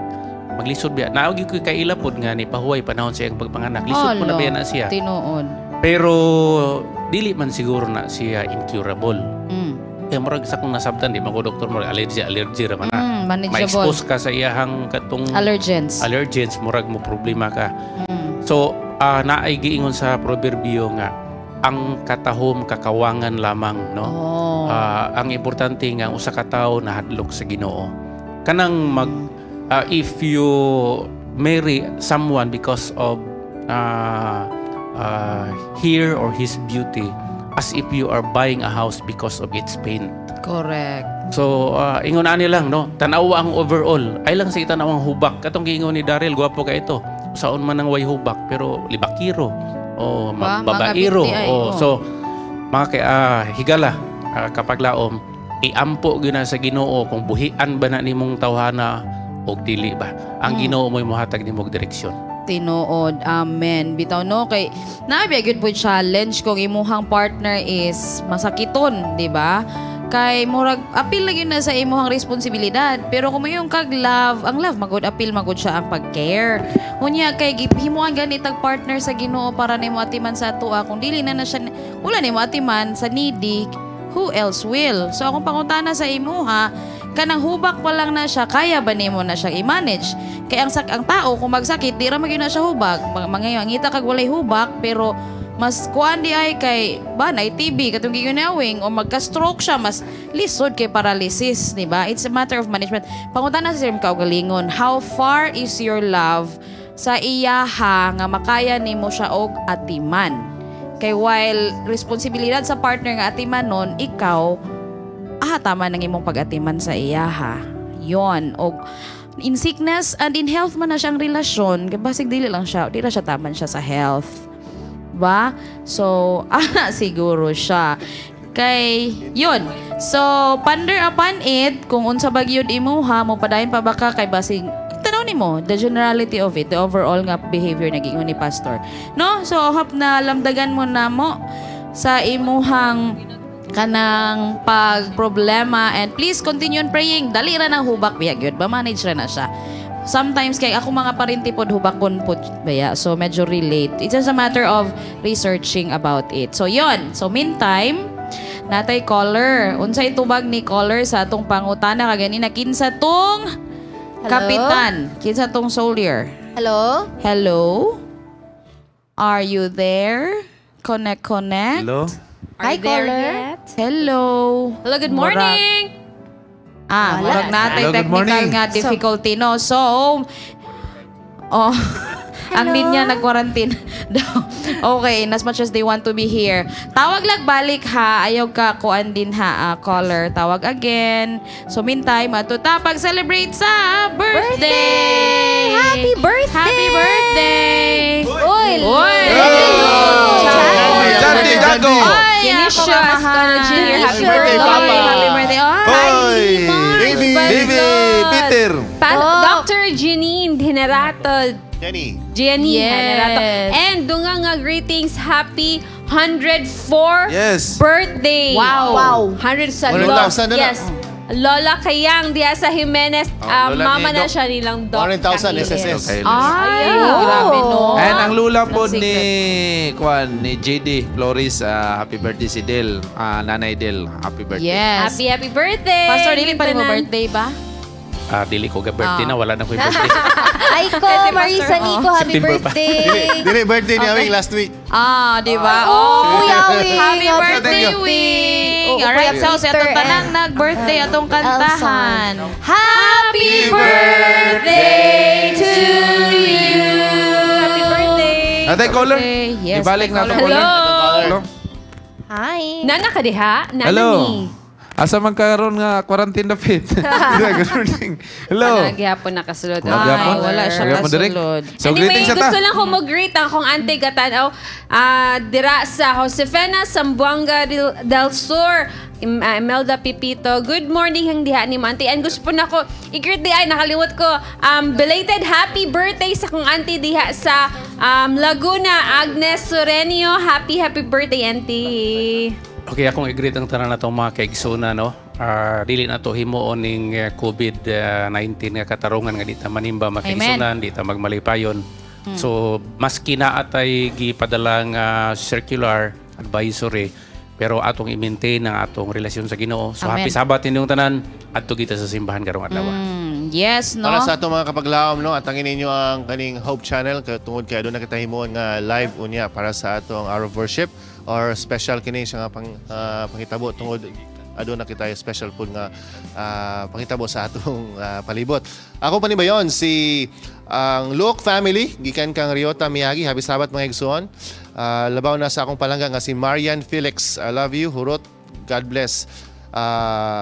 maglisod biya. Naog gyud ko'y kaila pod nga ni pahuway panahon sa iyang pagpanganak. Lisod po na Hala, biya na siya. Tinuod. Pero dili man siguro na siya incurable. Kaya murag sa akong nasabtan di man ko doktor murag allergy ra man na. Manageable. Ma-expose ka sa iyahang katong Allergens. Allergens murag mo problema ka. So naay giingon sa proverbio nga ang katahom kakawangan lamang no. Oh. Ang importante nga ang usa ka tawo nahadlok sa Ginoo. Kanang mag if you marry someone because of her or his beauty, as if you are buying a house because of its paint. Correct. So, ingon ani lang no, tan-awa ang overall. Ay lang sa itanaw ang hubak. Katong giingon ni Daryl, gwapo ka ito. Saon man ang way hubak pero libakiro o Ba, mga babaero. binti ay, O, oh. so mga kay higala kapag laom iampo gyud na sa Ginoo kung buhian ba na nimong tawhana o dili ba. Ang Ginoo mo'y mohatag nimo og direksyon. Tinuod. Amen. Bitaw no kay naa gyud po challenge kung imuhang partner is masakiton, di ba? Kay murag apil lagi na sa imuhang responsibilidad. Pero kung mayong kag love, ang love magud apil magud siya ang pag-care. Unya kay himuan gani tag partner sa Ginoo para nimo atiman sa atoa kung dili na na siya wala nimo atiman sa needy, who else will? So akong pangutana sa imuha, kanang hubak pa lang na siya, kaya ba nimo na siya i-manage? Kay ang ang tao kung magsakit, di ra magyud na siya hubak. Mangita kag walay hubak pero mas kuan di ay kay ba na TB katong gigunawing o magka-stroke siya mas lisod kay paralysis, di ba? It's a matter of management. Pangutana sa imong kaugalingon, how far is your love sa iyaha nga makaya nimo siya og atiman? Kay while responsibilidad sa partner nga atiman nun, ikaw tama nang imong pag-atiman sa iyaha. Yon og in sickness and in health man na siyang relasyon, kay basig dili lang siya, di ra siya taman siya sa health. Ba? So, siguro siya. Kay, yun. So, ponder upon it, kung unsa ba gyud imuha, mo padayon pa ba ka kay basig tanaw nimo the generality of it, the overall nga behavior na giingon ni pastor. No? So, hope na lamdagan mo na mo sa imuhang kanang pag problema and please continue on praying. Dali ra nang hubak biya gyud ba manage ra na siya. Sometimes kay ako mga parinti pod hubakon pod baya. So medyo relate. It's just a matter of researching about it. So yon. So meantime, natay caller. Unsay tubag ni caller sa atong pangutana kaganina kinsa tong Hello? kapitan? Kinsa tong soldier? Hello? Hello? Are you there? Connect, connect. Hello? Hi, caller. Hello. Hello, good morning. Murag natay Hello, good technical morning. nga difficulty no. So, oh, ang linya nag-quarantine daw. Okay, in as much as they want to be here. Tawag lag balik ha. Ayaw ka kuan din ha, caller. Tawag again. So meantime, ato ta pag-celebrate sa birthday. Happy birthday! Happy birthday! Uy! Uy! Jandy Jago! Ay, Dionisio ako Ascona mahal. Jr. Happy birthday, birthday. Papa. Happy birthday. Ay, Hoy! Baby! Baby! Dr. Janine Generato. Jenny. Jenny Yes. Generato. And dunga nga greetings, happy 104 Yes. birthday. Wow. Wow. 100 sa 100,000 na na. Yes. Lola Kayang diha sa Jimenez, Oh, ah, Lola mama ni na Doc. siya nilang Doc. 100,000 Kayang. SSS. Okay, Ay, Oh. grabe no. And ang lula po Ang ni Kwan ni JD Flores, happy birthday si Del, Nanay Del, happy birthday. Yes. Happy, happy birthday! Pastor, dili pa rin mo Tanan. birthday ba? Ah, dili ko ga birthday Ah. na wala na ko birthday. Ay ko, Kasi, Pastor, Marisa Nico, happy September pa. birthday. Dili, dili birthday ni Awing last week. Ah, di ba? Oh, Kuya Wing. Happy birthday, Thank you. Wing! Oo, Alright, Kuya so sa Peter atong tanang and- nag-birthday atong kantahan. Happy birthday to you. Happy birthday! Atay caller. Okay, yes, Ibalik tay na atong caller. caller. Hello! Hello. Hi. Nana ka diha? Nana Hello. ni. Asa man karon nga quarantine dapit? Good morning. Hello. Wala gyapon nakasulod. Wala gyapon? Ay, wala siya Wala gyapon direct? kasulod. So anyway, greetings sa ta. gusto lang ko mag-greet ang kong ante gatanaw dira sa Josefina Sambuanga del Sur, Imelda Pipito. Good morning hang diha ni mo, ante. And gusto po nako i-greet di ay nakalimot ko belated happy birthday sa kong ante diha sa Laguna, Agnes Sorenio. Happy happy birthday, auntie. Okay, akong i-greet ang tanan natong mga kaigsoona no. Ah, dili na to himuon ning COVID-19 nga katarungan nga di ta manimba makaigsunan, di ta magmalipayon. So maski na atay gipadala nga circular advisory pero atong i-maintain ang atong relasyon sa Ginoo. So Amen. happy Sabbath inyong tanan adto kita sa simbahan karong adlaw. Yes, no? Para sa atong mga kapaglaom, no, atangin ninyo ang kaning Hope Channel kay tungod kay aduna kita himuon nga live unya para sa atong hour of worship or special kini siya nga panghitabo tungod aduna kita special pud nga panghitabo sa atong palibot. Ako pa ni bayon si ang Luke family gikan kang Ryota Miyagi. Happy Sabbath mga igsoon. Labaw na sa akong palangga nga si Marian Felix. I love you. Hurot. God bless.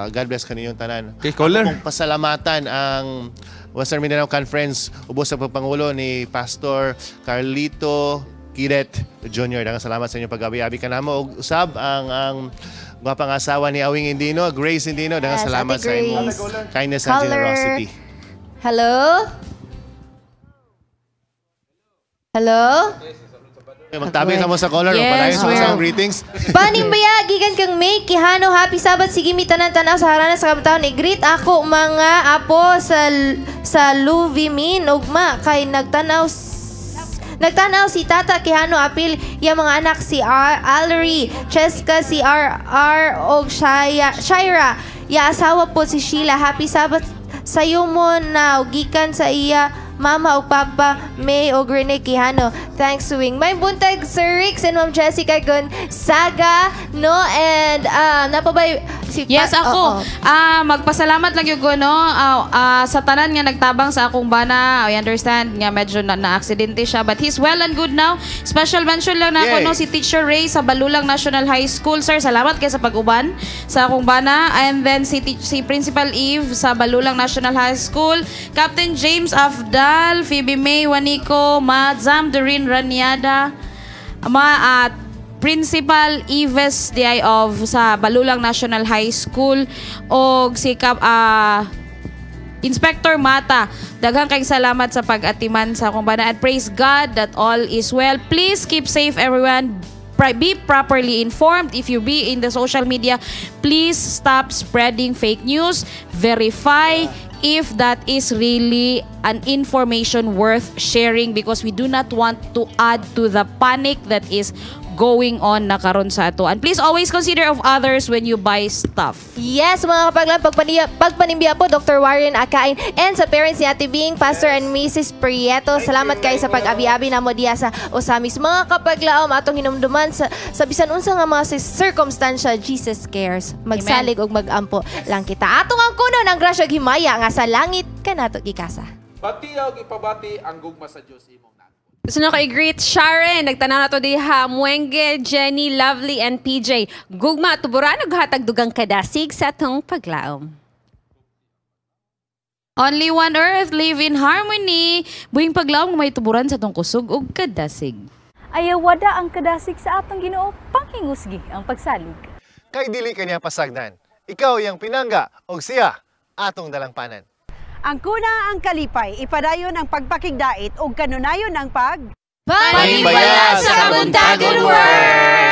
God bless kaninyong tanan. Okay, caller. Ako pong pasalamatan ang Western Mindanao Conference ubos sa pagpangulo ni Pastor Carlito Kiret Jr. Daghang salamat sa inyong pag-abi-abi kanamo ug usab ang gwapang asawa ni Awing Indino, Grace Indino. Daghang Yes, salamat Ate sa imong Grace. kindness and Caller. generosity. Hello? Hello? Magtabi sa mo sa caller, Yes, padayon sa we're- sa greetings. Panimbaya, gikan kang May Quijano, happy Sabbath, sige mi tanan tanaw sa harana sa kabataon. I-greet ako mga apo sa Luvimin ugma kay nagtanaw si Tata Quijano apil iya mga anak si R, Alry, Cheska, si RR og Shaira. Ya asawa po si Sheila. Happy Sabbath sayo mo na gikan sa iya mama o papa May o Rene Quijano. Thanks Wing. May buntag Sir Rix and Ma'am Jessica Gonzaga, no? And napabay si Yes, ako. Oo. Ah, magpasalamat lang yung no sa tanan nga nagtabang sa akong bana. I understand nga medyo na na-aksidente siya but he's well and good now. Special mention lang na ako Yay. no si Teacher Ray sa Balulang National High School. Sir, salamat kay sa pag-uban sa akong bana. And then si Principal Eve sa Balulang National High School, Captain James Afdal, Phoebe May Juanico, Mazam Doreen Raniada, ma at Principal Ives DI of sa Balulang National High School og si Inspector Mata. Daghang kay salamat sa pag-atiman sa akong bana and praise God that all is well. Please keep safe everyone. Be properly informed. If you be in the social media, please stop spreading fake news. Verify if that is really an information worth sharing because we do not want to add to the panic that is going on na karon sa ato. And please always consider of others when you buy stuff. Yes, mga kapaglan, pagpanimbiya po, Dr. Warren Akain, and sa parents ni Ate Bing, Pastor and Mrs. Prieto. Salamat kayo sa pag-abi-abi namo diya sa Osamis. Mga kapaglaom, atong hinumduman sa bisan unsa nga mga circumstansya, Jesus cares. Magsalig ug magampo lang kita. Atong ang kuno ng grasya ug himaya nga sa langit kanato gikasa. Bati og ipabati ang gugma sa Dios imong. Gusto na ko i-greet Sharon. Nagtanaw na to diha. Muenge, Jenny, Lovely, and PJ. Gugma, tuburan, hatag dugang kadasig sa atong paglaom. Only one earth, live in harmony. Buhing paglaom may tuburan sa atong kusog ug kadasig. Ayawada ang kadasig sa atong Ginoo, panghingusgi ang pagsalig. Kay dili kaniya pasagdan. Ikaw yang pinangga og siya atong dalangpanan. Ang kuna ang kalipay, ipadayon ang pagpakigdait ug kanunayon ang pag Panimbaya sa Kabuntagon World!